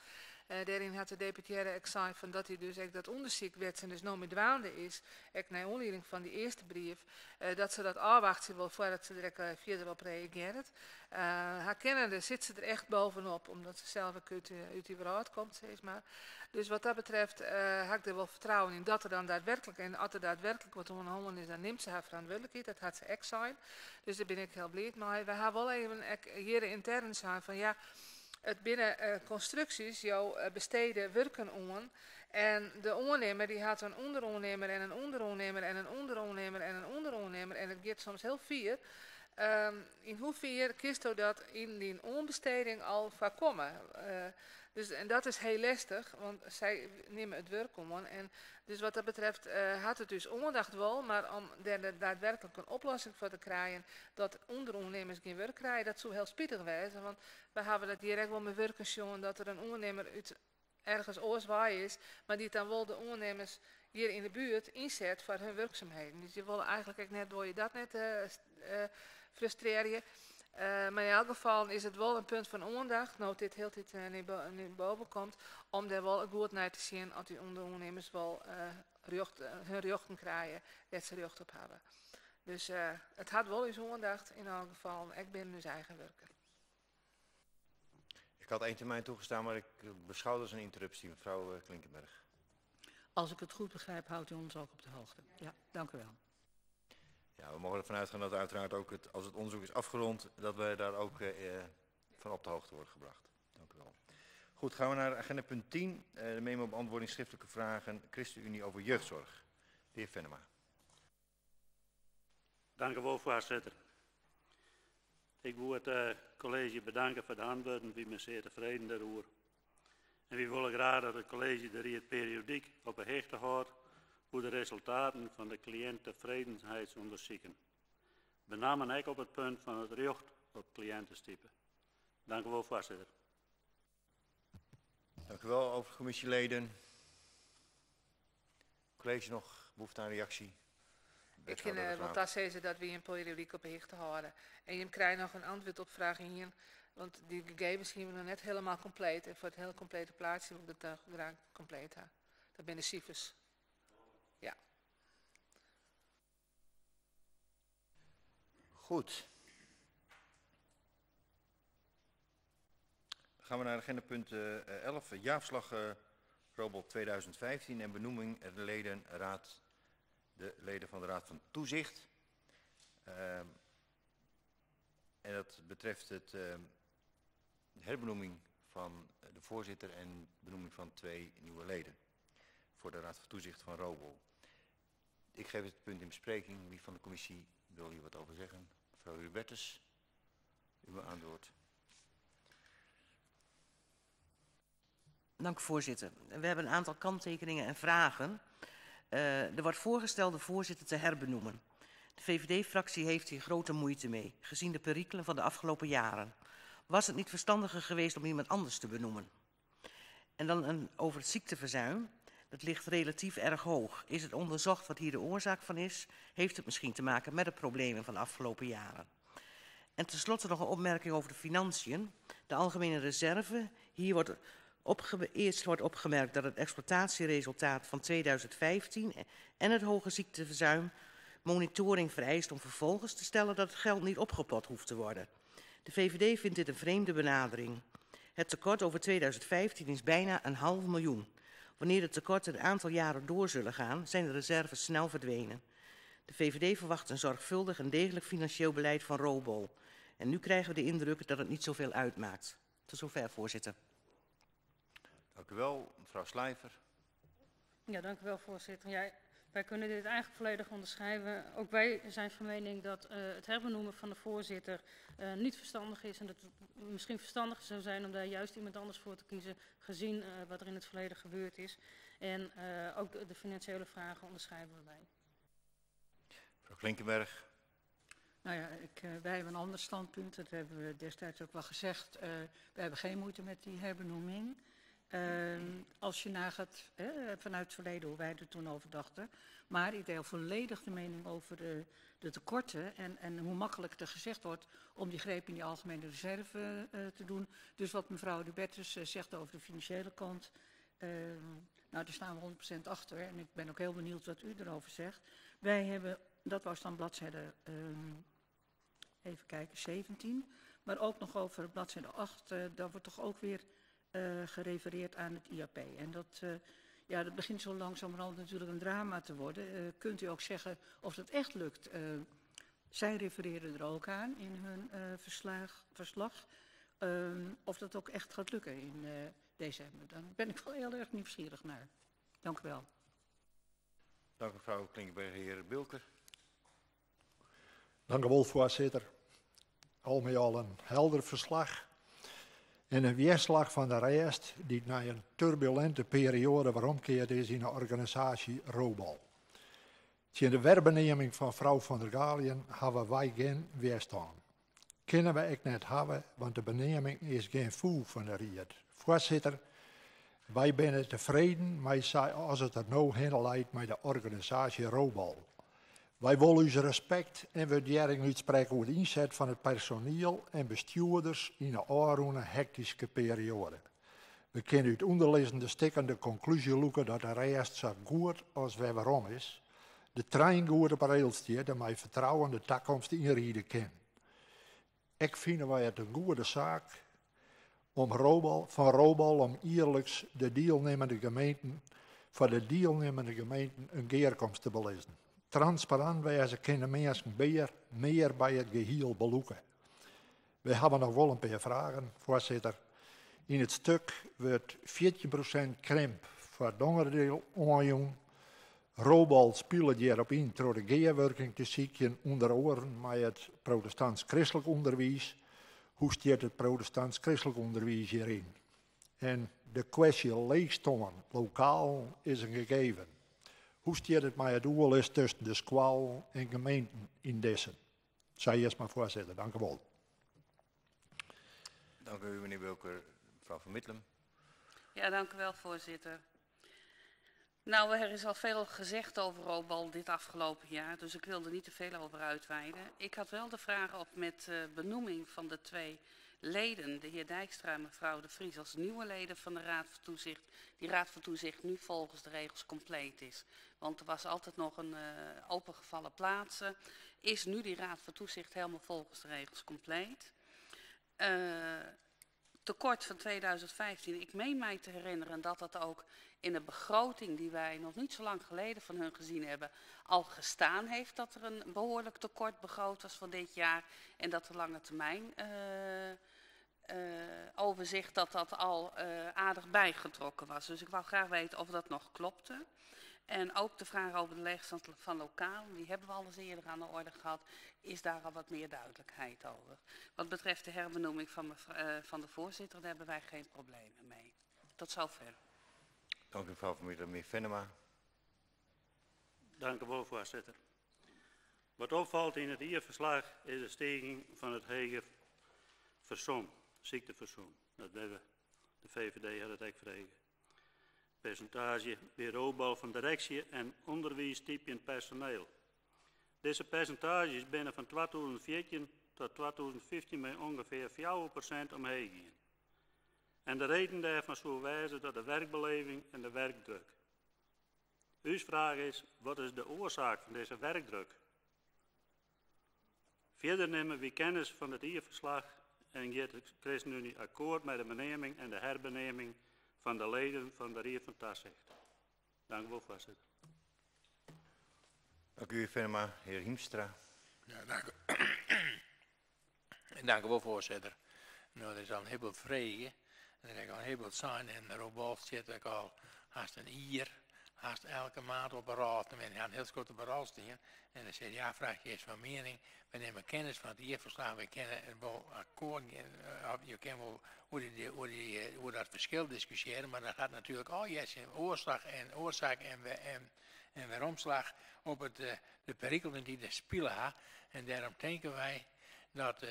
Dêryn hat de deputearre ek sein fan dat hy dus ek dat ûndersyk wêr't se dus no mei dwaande is, ek nei oanlieding fan dy earste brief, dat se dat ôfwachtsje wol foardat se der ek fierder op reagearret. Har kennende sit se der echt bovenop, omdat se sels ek út, út dy wrâld komt, sis mar. Dus wat dat betreft ha ik der wol fertrouwen yn dat der dan daadwerklik, en as der daadwerklik wat oan de hân is, dan nimt se har ferantwurdlikheid. Dat hat se ek sein. Dus dêr bin ik hiel bliid mei. Wy ha wol even ek hjir yntern sein fan ja, it binne konstruksjes, jo bestede wurken oan en de oannimmer dy hat in ûnderoannimmer en in ûnderoannimmer en in ûnderoannimmer en in ûnderoannimmer en it giet soms hiel fier. Yn hoefier kinsto dat yn dyn oanbesteding al foarkomme? Dus, en dat is hiel lestich, want sy nimme it wurk oan. En dus wat dat betreft hat it ús oandacht wol, mar om dêr daadwerklik in oplossing foar te krijen dat ûnderoannimmers gjin wurk krije, dat soe hiel spitich wêze. Want wy hawwe dat hjir ek wol mei wurken sjoen, dat der in oannimmer út ergens oars wei is, mar dy't dan wol de oannimmers hjir yn de buert ynset foar hun wurksumheden. Dus je wolle eigentlik ek net, wol je dat net frustrearje. Mar yn elk gefal is it wol in punt fan oandacht, no't dit hieltyd nei boven komt, om dêr wol goed nei te sjen oft dy ûnderoannimmers wol rjocht, hun rjochten krije dêr't se rjocht op hawwe. Dus it hat wol ús oandacht yn alle gefallen, ek binnen ús eigen wurken. Ik had één termijn toegestaan, maar ik beschouw dat als een interruptie, mevrouw Klinkenberg. Als ik het goed begrijp, houdt u ons ook op de hoogte. Ja, dank u wel. Ja, we mogen ervan uitgaan dat uiteraard ook het, als het onderzoek is afgerond, dat wij daar ook van op de hoogte worden gebracht. Dank u wel. Goed, gaan we naar agenda punt 10, de memo beantwoording schriftelijke vragen ChristenUnie over jeugdzorg. De heer Venema. Dank u wel, voorzitter. Ik wil het college bedanken voor de antwoorden. Wy binne sear tefreden dêroer. En wy wolle graach dat it kolleezje de ried periodyk op 'e hichte hâldt oer de resultaten fan de kliïnttefredenheidsûndersiken. Benammen ek op it punt fan it rjocht op kliïntestipe. Dank u wol, foarsitter. Dank u wel, overige commissieleden. College noch behoefte aan reactie? Ik kin wol tasizze dat wy jim periodyk op 'e hichte hâlde. En jim krije noch in antwurd op fraach ien, want dy gegevens hiene we noch net hielendal kompleet. En foar it hiele komplete plaatsje wol ik dat graach kompleet ha. Dat binne de sifers. Ja. Goed. Dan gaan we naar agenda punt 11, het jaarverslag Roobol 2015 en benoeming de leden, raad, de leden van de Raad van Toezicht. En dat betreft het de herbenoeming van de voorzitter en benoeming van 2 nieuwe leden voor de Raad van Toezicht van Roobol. Ik geef het punt in bespreking. Wie van de commissie wil hier wat over zeggen? Mevrouw Hubertus, u mag antwoord. Dank, voorzitter. We hebben een aantal kanttekeningen en vragen. Er wordt voorgesteld de voorzitter te herbenoemen. De VVD-fractie heeft hier grote moeite mee, gezien de perikelen van de afgelopen jaren. Was het niet verstandiger geweest om iemand anders te benoemen? En dan over het ziekteverzuim. Dat ligt relatief erg hoog. Is het onderzocht wat hier de oorzaak van is? Heeft het misschien te maken met de problemen van de afgelopen jaren? En tenslotte nog een opmerking over de financiën. De algemene reserve. Hier wordt eerst wordt opgemerkt dat het exploitatieresultaat van 2015 en het hoge ziekteverzuim monitoring vereist om vervolgens te stellen dat het geld niet opgepot hoeft te worden. De VVD vindt dit een vreemde benadering. Het tekort over 2015 is bijna een half miljoen. Wanneer de tekorten een aantal jaren door zullen gaan, zijn de reserves snel verdwenen. De VVD verwacht een zorgvuldig en degelijk financieel beleid van Roobol. En nu krijgen we de indruk dat het niet zoveel uitmaakt. Tot zover, voorzitter. Dank u wel, mevrouw Slijver. Ja, dank u wel, voorzitter. Ja, wij kunnen dit eigenlijk volledig onderschrijven. Ook wij zijn van mening dat het herbenoemen van de voorzitter niet verstandig is. En dat het misschien verstandiger zou zijn om daar juist iemand anders voor te kiezen, gezien wat er in het verleden gebeurd is. En ook de financiële vragen onderschrijven we wij. Mevrouw Klinkenberg. Wij hebben een ander standpunt. Dat hebben we destijds ook wel gezegd. Wij hebben geen moeite met die herbenoeming. Als je nagaat hè, vanuit het verleden hoe wij er toen over dachten. Maar ik deel volledig de mening over de, de tekorten en, en hoe makkelijk er gezegd wordt om die greep in die algemene reserve uh, te doen. Dus wat mevrouw de Bertus uh, zegt over de financiële kant, uh, nou daar staan we 100% achter. En ik ben ook heel benieuwd wat u erover zegt. Wij hebben, dat was dan bladzijde, um, even kijken, 17. Maar ook nog over bladzijde 8, uh, daar wordt toch ook weer uh, gerefereerd aan het IAP. En dat, uh, ja, dat begint zo langzamerhand natuurlijk een drama te worden. Uh, kunt u ook zeggen of dat echt lukt? Uh, zij refereren er ook aan in hun uh, verslag, verslag. Uh, of dat ook echt gaat lukken in uh, december. Daar ben ik wel heel erg nieuwsgierig naar. Dank u wel. Dank mevrouw Klinkenberg. Heer Bilker. Dank u wel, voorzitter. Al met al een helder verslag. En een weerslag van de rest die na een turbulente periode weromkeerd is in de organisatie Robal. Tegen de werbeneming van vrouw van der Galien hebben wij geen weerstand. Kunnen we ik net hebben, want de beneming is geen voel van de riet. Voorzitter, wij zijn tevreden met als het er nou heen leidt met de organisatie Robal. Wij willen ons respect en waardering uitspreken over de inzet van het personeel en bestuurders in de aanroene hectische periode. We kunnen uit onderliggende stikken de conclusie loeken dat de rest zo goed als wij waarom is. De trein goed op rails staat en mij vertrouwen de toekomst inrijden kan. Ik vind wij het een goede zaak om Robal, van Robal om eerlijks de deelnemende gemeenten, voor de deelnemende gemeenten een geerkomst te belezen. Transparant wijze kunnen mensen meer, meer bij het geheel beloeken. We hebben nog wel een paar vragen, voorzitter. In het stuk wordt 14% krimp voor Dongerdeel onjong. Robal speelt hierop in door de geerwerking te zieken onder oren met het protestants-christelijk onderwijs. Hoe staat het protestants-christelijk onderwijs hierin? En de kwestie leegstomen lokaal is een gegeven. Hoe staat het met het doel is tussen de squal en gemeenten in Dessen? Zij eerst maar voorzitter, dank u wel. Dank u, meneer Wilker. Mevrouw van Middelem. Ja, dank u wel, voorzitter. Nou, er is al veel gezegd over Robal dit afgelopen jaar, dus ik wil er niet te veel over uitweiden. Ik had wel de vraag op met de benoeming van de twee leden, de heer Dijkstra en mevrouw de Vries, als nieuwe leden van de Raad van Toezicht, die Raad van Toezicht nu volgens de regels compleet is. Want er was altijd nog een uh, opengevallen plaatsen. Is nu die Raad van Toezicht helemaal volgens de regels compleet? Uh, tekort van 2015, ik meen mij te herinneren dat dat ook in de begroting die wij nog niet zo lang geleden van hun gezien hebben, al gestaan heeft dat er een behoorlijk tekort begroot was voor dit jaar en dat de lange termijn uh, uh, overzicht dat dat al uh, aardig bijgetrokken was. Dus ik wou graag weten of dat nog klopte. En ook de vraag over de leegstand van lokaal, die hebben we al eens eerder aan de orde gehad, is daar al wat meer duidelijkheid over. Wat betreft de herbenoeming van, uh, van de voorzitter, daar hebben wij geen problemen mee. Tot zover. Dank u mevrouw Van Meneer Venema. Dank u wel, voorzitter. Wat opvalt in het ierverslag is de stijging van het hege versom, ziekteversom. Dat hebben de VVD had het ook vregen. Percentage bureaubal van directie en onderwijstype personeel. Deze percentages binnen van 2014 tot 2015 met ongeveer 4% omheen gaan. En de reden daarvan zou wijzen dat de werkbeleving en de werkdruk. Uw vraag is, wat is de oorzaak van deze werkdruk? Verder nemen we kennis van het ierverslag en gaat de ChristenUnie akkoord met de beneming en de herbeneming van de leden van de Raad van Toezicht. Dank u wel, voorzitter. Dank u, Venema. Heer Hiemstra. Ja, dank u. dank u wel, voorzitter. Nou, er is al een heleboel vragen. En er is al een heleboel zijn. En Robot zit ook al haast een ier, haast elke maand op een raad. En we heel grote raad staan. En dan zei ja, vraag je eens van mening. We nemen kennis van het ierverslag. We kennen het wel akkoord. Je kan wel hoe, die, hoe, die, hoe dat verschil discussiëren. Maar dat gaat natuurlijk al yes, in oorzaak en oorzaak en, en, en weeromslag op het, de perikelen die de spelen hebben. En daarom denken wij dat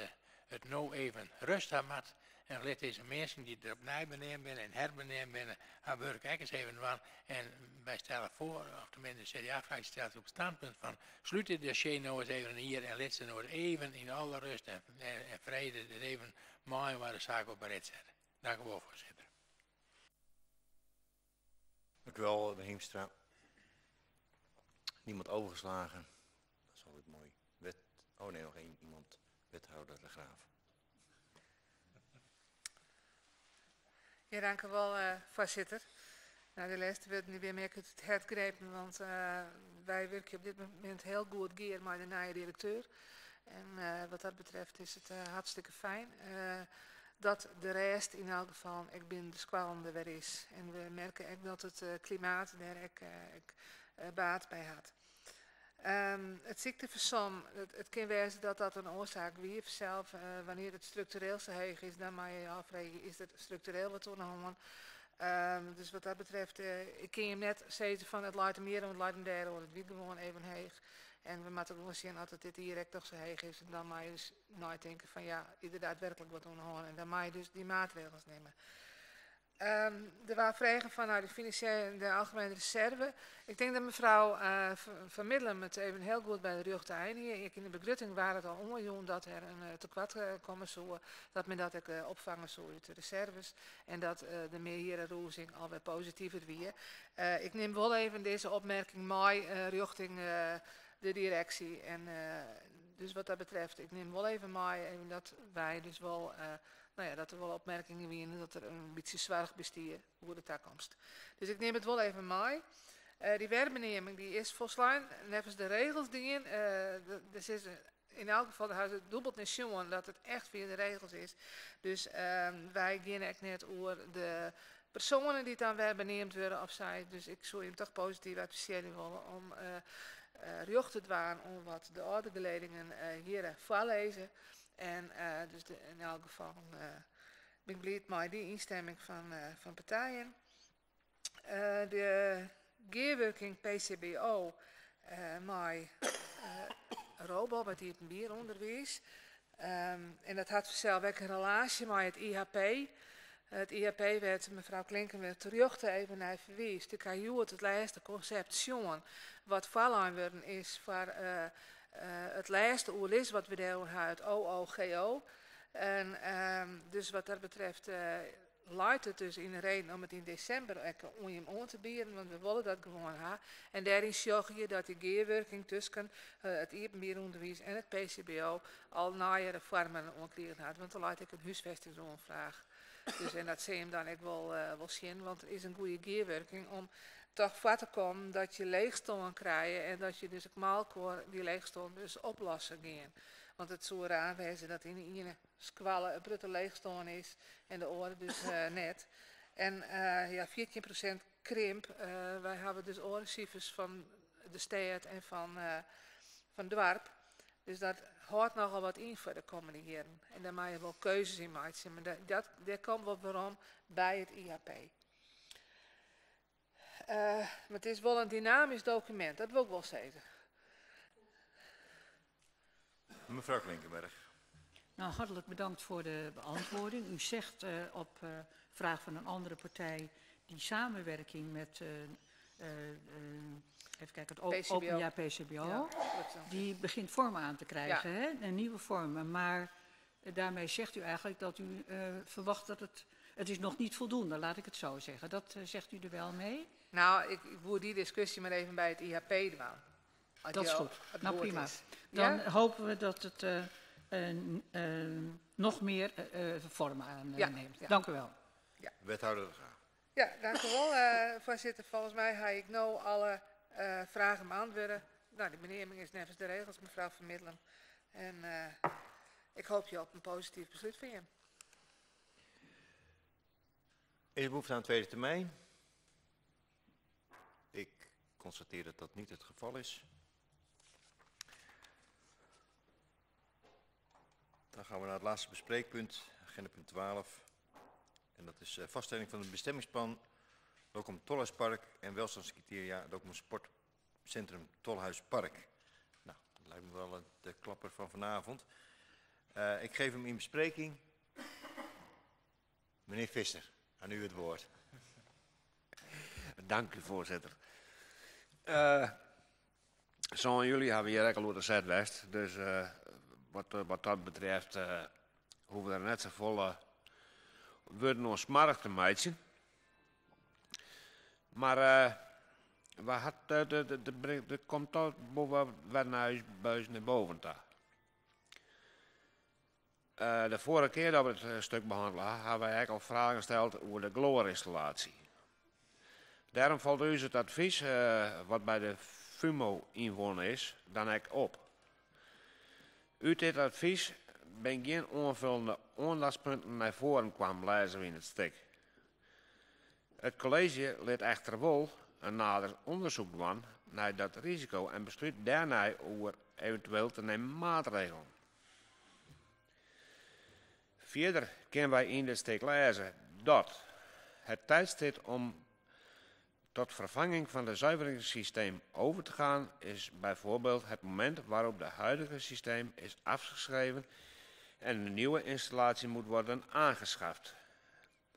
het nou even rust had. En lit dizze minsken dy't der opnij beneamd binne en herbeneamd binne, har wurk ek ris even dwaan. En wy stelle foar, of teminsten de CDA-fraksje stelt op it standpunt fan slút dit dossier no ris even in jier en lit se no ris even yn alle rust en, en frede dit even mei de saak op 'e rit sette. Dank u wol, foarsitter. Dank u wel, meneer Hiemstra. Niemand overgeslagen. Dat is altijd mooi. Wet, oh nee, nog één iemand. Wethouder De Graaf. Ja, dank u wel, voorzitter. Nou, de lêste wurden binne my út it hert grepen, want wy wurkje op dit momint hiel goed gear mei de nije direkteur. En wat dat betreft is it hartstikke fijn dat de rêst yn elk gefal ek binnen de skoallen der wer is. En we merke ek dat it klimaat dêr ek, ek baat by hat. It syktefersom, it kin wêze dat dat in oarsaak wie sels. Wannear't it struktureel sa heech is, dan moatte je je ôffreegje, is der struktureel wat oan de hân? Dus wat dat betreft, ik kin jim net sizze fan it leit him hjir oan, it leit him dêr oan. It wie gewoan even heech. En we moatte gewoan sjen as it dit jier ek noch sa heech is, dan moatte je dus neitinke fan ja, is der daadwerklik wat oan de hân? En dan moatte je dus dy maatregels nimme. Der waard frege fan nei de finansjele, de algemiene reserve. Ik tink dat mefrou Van Middelem it even hiel goed by de rjochte ein hie. Ek yn de begrutting waard it al oanjûn dat der in tekoart komme soe, dat men dat ek opfange soe út de reserves en dat de mearjierrerûzing alwer positiver wie. Ik nim wol even dizze opmerking mei rjochting de direksje en dus wat dat betreft, ik nim wol even mei even dat wy dus wol no ja, dat der wol opmerkingen wiene dat der in bytsje soarch bestie oer de takomst. Dus ik nim it wol even mei. Dy werbeneaming dy is folslein neffens de regels dien. Dus is yn elk gefal ha se dûbeld nei sjoen dat it echt fia de regels is. Dus wy geane ek net oer de persoanen dy't dan wer beneamd wurde of sy. Dus ik soe jim toch posityf advisearje wolle om rjocht te dwaan oan wat de âldergeledingen hjir foarlizze. En dus yn elk gefal bin ik bliid mei dy ynstimming fan partijen. De gearwurking PCBO mei Roobol, mei it iepenbier ûnderwiis. En dat hat fansels ek in relaasje mei it IHP. It IHP wêr't mefrou Klinkenberg terjochte even nei ferwiist. Ik ha hjoed it lêste konsept sjoen wat foarlein wurden is foar it lêste oerlis wat we dêroer ha, it OOGO. En dus wat dat betreft leit it dus yn 'e reden om it yn desimber ek oan jim oan te bieden, want we wolle dat gewoan ha. En dêryn sjogge je dat dy gearwurking tusken it iepenbier ûnderwiis en it PCBO al neiere foarmen oankrigen hat, want der leit ek in húsfestingsoanfraach. Dus en dat sil jim dan ek wol, wol sjen, want der is in goede gearwurking om toch foar te kommen dat je leechstân krije en dat je dus ek mei elkoar dy leechstân dus oplossen gean. Want it soe raar wêze dat yn de iene skoalle in protte leechstân is en de oare dus net. En ja, 14% krimp, wy hawwe dus oare sifers fan de stêd en fan doarp. Dus dat hâldt nochal wat yn foar de kommende jierren. En dêr meie je wol keuzes yn meitsje, mar dat, dêr komme we werom by it IHP. Mar it is wol in dynamysk dokumint, dat wol ik wol sizze. Mevrouw Klinkenberg. Nou, hartelijk bedankt voor de beantwoording. U zegt op vraag van een andere partij die samenwerking met even kijken, het Open Jaar PCBO, ja, die begint vorm aan te krijgen, ja. Hè? Een nieuwe vormen. Maar daarmee zegt u eigenlijk dat u verwacht dat het. Het is nog niet voldoende, laat ik het zo zeggen. Dat zegt u er wel mee? Nou, ik voer die discussie maar even bij het IHP dwaan. Dat is goed. Nou, prima. Is. Dan ja? hopen we dat het nog meer vorm aanneemt. Ja. Dank u wel. Ja. Wethouder de Graaf. Ja, dank u wel, voorzitter. Volgens mij ga ik nu alle vragen beantwoorden. Nou, die beneaming is neffens de regels, mevrouw Van Middelen. En ik hoop je op een positief besluit van je. Is er behoefte aan tweede termijn? Ik constateer dat dat niet het geval is. Dan gaan we naar het laatste bespreekpunt, agenda punt 12. En dat is vaststelling van het bestemmingsplan Lokum Tolhuispark en welstandscriteria Lokum Sportcentrum Tolhuispark. Nou, dat lijkt me wel de klapper van vanavond. Ik geef hem in bespreking. Meneer Visser, aan u het woord. Dank u, voorzitter. Uh, Sân july hawwe we hjir ek al oer te set west, dus uh, wat, eh, wat dat betreft uh, hoege we der net safolle wurden oan smoarch te meitsjen. Mar uh, we hat, der komt toch wol wer nijs buis nei boven ta. De foarige kear dat we it stuk behannele ha, hawwe wy ek al fragen steld oer de gloarynstallaasje. Dêrom falt ús it advys wat by de FUMO ynwûn is dan ek op. Ut dit advys binne gjin oanfullende oandachtspunten nei foaren kaam, lêze we yn it stik. It kolleezje lit echter wol in nader ûndersyk dwaan nei dat risiko en beslút dêrnei oer eventueel te nimmen maatregelen. Fierder kinne wy yn dit stik lêze dat het tijdstip om tot vervanging van de zuiveringssysteem over te gaan is bijvoorbeeld het moment waarop de huidige systeem is afgeschreven en een nieuwe installatie moet worden aangeschaft.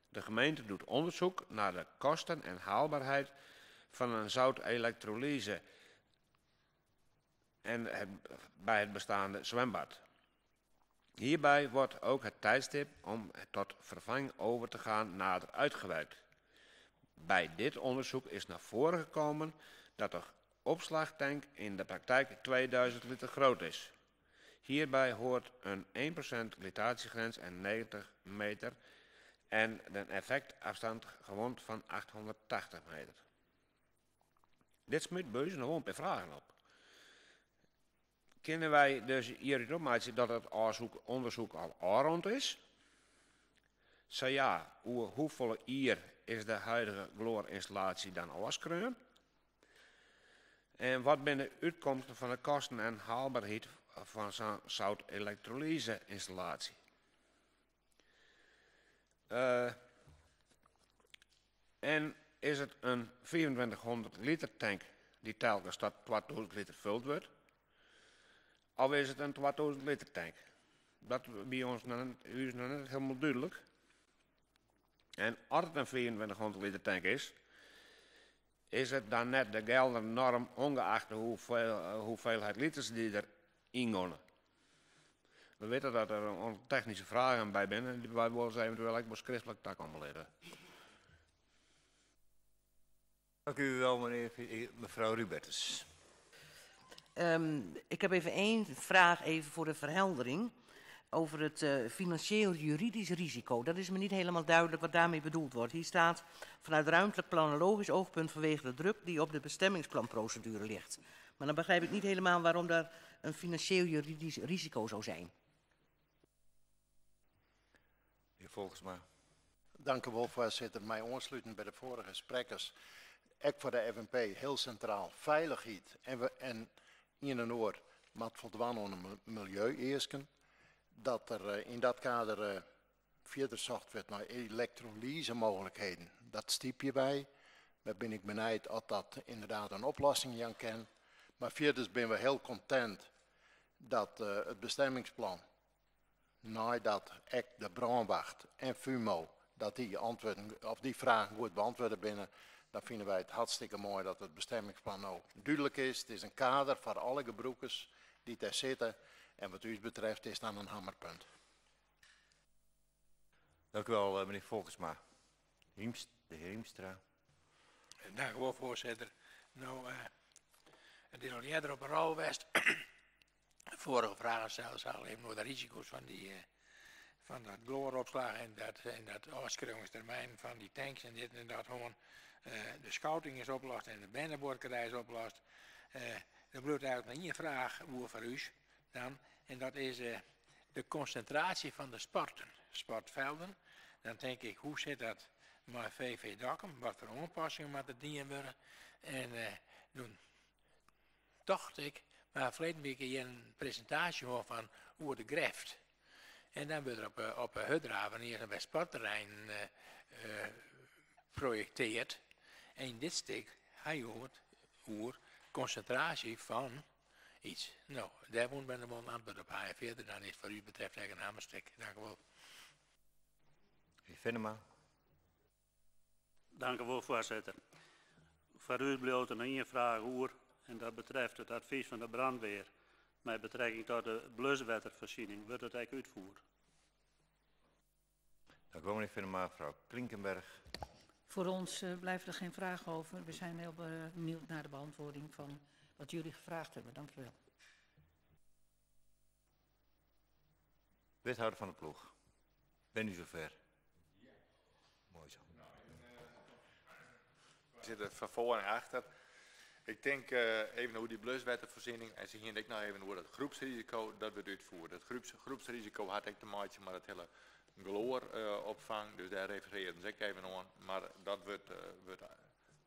De gemeente doet onderzoek naar de kosten en haalbaarheid van een zoutelektrolyse en het, bij het bestaande zwembad. Hierbij wordt ook het tijdstip om tot vervanging over te gaan nader uitgewerkt. Bij dit onderzoek is naar voren gekomen dat de opslagtank in de praktijk 2000 liter groot is. Hierbij hoort een 1% gletagiegrens en 90 meter en een effectafstand gewoon van 880 meter. Dit smyt by ús noch wol in pear fragen op. Kinne wy dus hjirút opmeitsje dat it ûndersyk al ôfrûn is? Sa ja, oer hoefolle jier is de huidige gloarynstallaasje dan ôfskreaun? En wat binne de útkomsten fan de kosten en haalberheid fan sa'n zoutelektrolyse-ynstallaasje? En is it in 2500 liter tank dy't telkens ta 2000 liter fuld wurdt? Of is it in 2000 liter tank? Dat wie ons noch net, ús noch net hielendal dúdlik. En as it in 2500 liter tank is, is it dan net de geldende norm ûngeachte de hoeveelheid liters dy't der yngeane? We witte dat der in technyske fragen by binne en dy't wy wolris eventueel ek wol skriftlik takomme litte. Dank u wel, meneer, mevrouw Rubertus. Ik heb even één vraag even voor de verheldering over het financieel juridisch risico. Dat is me niet helemaal duidelijk wat daarmee bedoeld wordt. Hier staat vanuit ruimtelijk planologisch oogpunt vanwege de druk die op de bestemmingsplanprocedure ligt. Maar dan begrijp ik niet helemaal waarom daar een financieel juridisch risico zou zijn. Heer Volgersma. Dank u wel, voorzitter. Mij oanslutsjen by de foarige sprekkers. Ek foar de FNP hiel sintraal. Feilichheid en, we, en ien en oar moat foldwaan oan de miljeu-easken. Dat der yn dat kader fierder socht wurdt nei elektrolyze-mooglikheden. Dat stypje wy. Dêr bin ik benijd oft dat ynderdaad in oplossing jaan kin. Mar fierders binne we hiel kontint dat it bestemmingsplan, neidat ek de brânwacht en FUMO, dat dy antwurden of dy fragen goed beäntwurde binne, dan fine wy it hartstikke moai dat it bestemmingsplan no dúdlik is. It is in kader foar alle gebrûkers dy't dêr sitte. En wat ús betreft is dan in hammerpunt. Dank u wel, meneer Volgersma. De heer Hiemstra. Dank u wel, voorzitter. Nou, it is al earder op 'e rol west. De foarige fraachsteller al even oer de risiko's fan, dy, fan dat gloaropslach en dat ôfskriuwingstermyn fan dy tanks en dit en dat. Gewoon, de scouting is oplost en de bernebuorkerij is oplost. Der bliuwt eigentlik noch ien fraach oer foar ús dan, en dat is de konsintraasje fan de sporten, sportfjilden. Dan tink ik, hoe sit dat mei VV Dokkum? Wat foar oanpassingen moatte dien wurde? En doe tocht ik, mar ferleden wike hjir in presintaasje hân fan oer de greft. En dan wurdt der op de Hurddraven hjir by sportterreinen projektearre. En yn dit stik ha jo it oer konsintraasje fan yts. No, dêr woene wy wol in antwurd op ha. En fierder dan is foar ús betreft ek in hammerstik. Dank u wol. Meneer Venema. Dank u wel, voorzitter. Voor u blijft er nog één vraag oer en dat betreft het advies van de brandweer met betrekking tot de bluswettervoorziening. Wordt het eigenlijk uitgevoerd? Dank u wel, meneer Venema. Mevrouw Klinkenberg. Voor ons blijven er geen vragen over. We zijn heel benieuwd naar de beantwoording van wat jullie gevraagd hebben. Dank u wel. Wethouder van de Ploeg, ben u zover? Ja. Mooi zo. We zitten van voor en achter. Ik denk even hoe die bluswettervoorziening en ze hier ik nog even hoe dat groepsrisico dat we uitvoeren. Dat groepsrisico had ik te maken, maar dat hele glooropvang, dus daar refereerden ze ik even aan. Maar dat wordt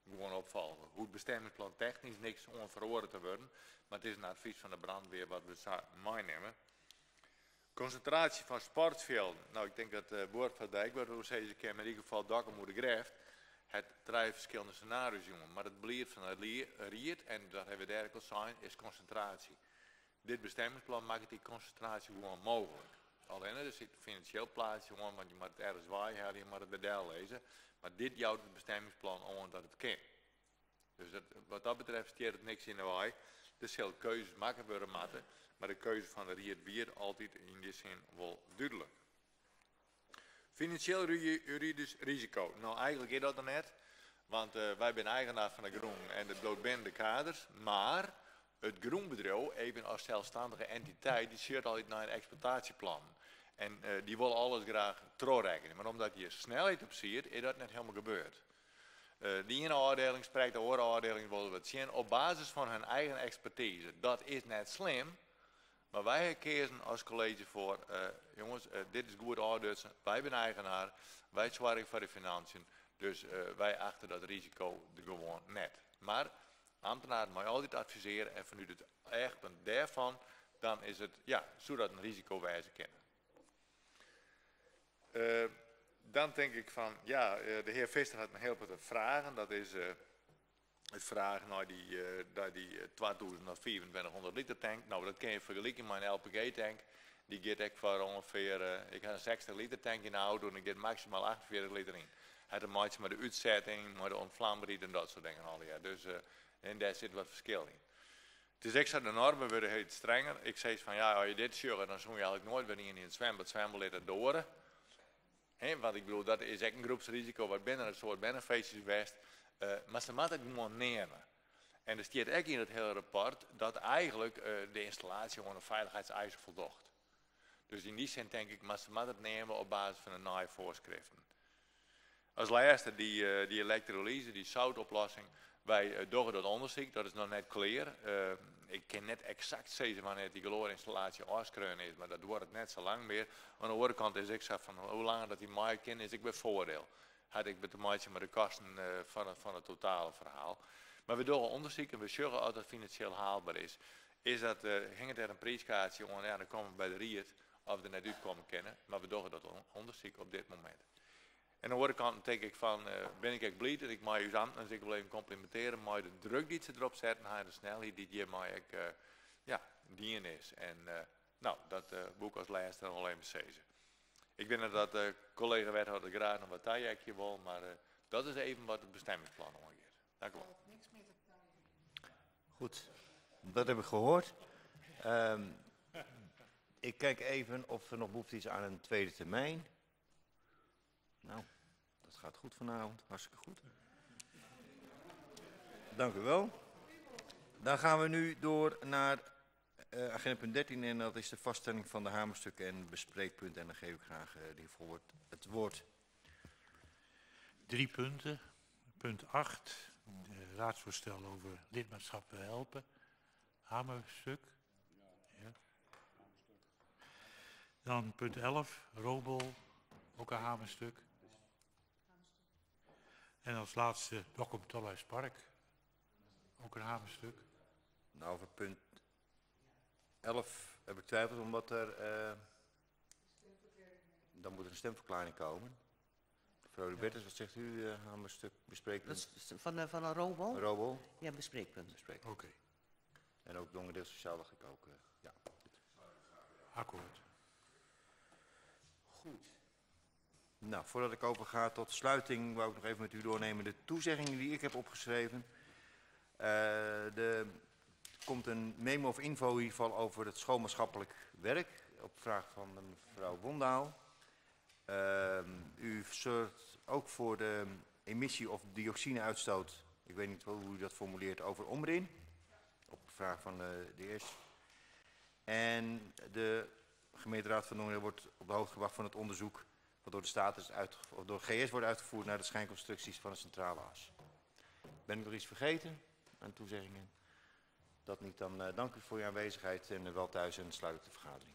gewoon opvallen. Hoe het bestemmingsplan technisch niks onverhoren te worden, maar het is een advies van de brandweer wat we meenemen. Concentratie van sportvelden. Ik denk dat Boord van Dijk, waar we zeggen, in ieder geval Dokkum hoe de Greft, het drie verschillende scenario's, jongen. Maar het beleid van het Riet, en dat hebben we daar ook al zijn, is concentratie. Dit bestemmingsplan maakt die concentratie gewoon mogelijk. Alleen er zit een financieel plaatje gewoon, want je moet het ergens waaien, je moet het bedel lezen. Maar dit jouwt het bestemmingsplan aan dat het kan. Dus wat dat betreft steert het niks in de waai. Er zullen keuzes maken worden, maar de keuze van de Riet weer altijd in die zin wel duidelijk. Financieel juridisch risico. Eigenlijk is dat dan net, want wij zijn eigenaar van de groen en het bloot binnen de kaders, maar het groenbedrijf, even als zelfstandige entiteit, die zit altijd naar een exploitatieplan. En die wil alles graag terugrekenen, maar omdat je snelheid op ziet, is dat net helemaal gebeurd. Die ene afdeling spreekt de andere afdeling wil wat zien op basis van hun eigen expertise. Dat is net slim, maar wij kiezen als college voor, jongens, dit is goed ouders, wij zijn eigenaar, wij zorgen voor de financiën, dus wij achten dat risico er gewoon net. Maar ambtenaren mag je altijd adviseren en vanuit het echtpunt daarvan, dan is het, ja, zodat een risico wijze kennen. Dan denk ik van, de heer Visser had een heel veel vragen. Dat is het vragen naar die 2000 of 2400 liter tank. Dat kun je vergelijken met een L P G-tank. Die gaat ik voor ongeveer, ik heb een 60 liter tank in de auto en ik get maximaal 48 liter in. Het een maatje met de uitzetting, met de ontvlambaarheid en dat soort dingen al. Ja. Dus en daar zit wat verschil in. Het is extra, de normen worden heel strenger. Ik zei van, ja, als je dit ziet, dan zoen je eigenlijk nooit weer in het zwembad. Zwembad ligt er door. Hè, want dat is echt een groepsrisico wat binnen een soort binnenfeestjes best. Maar ze moeten het gewoon nemen. En er staat ook in het hele rapport dat eigenlijk de installatie gewoon een veiligheidseisen voldoet. Dus in die zin denk ik, maar ze moeten het nemen op basis van de nieuwe voorschriften. Als laatste die elektrolyse, die zoutoplossing. Wij doen dat onderzoek, dat is nog net klaar. Ik kan net exact zeggen wanneer die chloorinstallatie afskreun is, maar dat wordt het net zo lang meer. Aan de andere kant is ik zo van hoe langer dat die maai kan, is ik bij voordeel. Had ik met de maatje met de kosten van het totale verhaal. Maar we doen onderzoek en we zorgen dat het financieel haalbaar is. Is dat hangt er een prijskaartje aan, ja, dan komen we bij de Riet of we er net uitkomen kennen. Maar we doen dat onderzoek op dit moment. En aan de andere kant denk ik van, ben ik echt blij dat ik mij uw ambtenaren, dus ik wil even complimenteren, maar de druk die ze erop zetten, en de snelheid die hier mij ook dien is. En dat boek als laatste nog even zeggen. Ik weet dat de collega wethouder graag nog wat tajekje wil, maar dat is even wat het bestemmingsplan aangeeft. Dank u wel. Goed, dat heb ik gehoord. Ik kijk even of er nog behoefte is aan een tweede termijn. Dat gaat goed vanavond. Hartstikke goed. Dank u wel. Dan gaan we nu door naar agenda punt 13 en dat is de vaststelling van de hamerstukken en bespreekpunten. En dan geef ik graag de heer Volbert het woord. 3 punten. Punt 8, de raadsvoorstel over lidmaatschap wil helpen. Hamerstuk. Ja. Dan punt 11, Robol, ook een hamerstuk. En als laatste Dokkum Tolhuispark, ook een hamerstuk. Over punt 11 heb ik twijfels, omdat er dan moet er een stemverklaring komen. Mevrouw Hubertus, wat zegt u, hamerstuk, bespreekpunt? Dat is van een Robol? Robol. Ja, bespreekpunt. Bespreekpunt. Oké. En ook Dongendeel Sociaal dacht ik ook ja. Akkoord. Goed. Nou, voordat ik overga tot sluiting, wou ik nog even met u doornemen de toezeggingen die ik heb opgeschreven. Er komt een memo of info in ieder geval over het schoolmaatschappelijk werk, op vraag van mevrouw Wondaal. U zorgt ook voor de emissie of dioxine-uitstoot, ik weet niet hoe u dat formuleert, over Omrin, op vraag van de eerste. En de gemeenteraad van Dongemadiel wordt op de hoogte gebracht van het onderzoek wat door de staat is of door GS wordt uitgevoerd naar de schijnconstructies van de centrale as. Ben ik nog iets vergeten aan toezeggingen? Dat niet, dan dank u voor uw aanwezigheid en wel thuis en sluit ik de vergadering.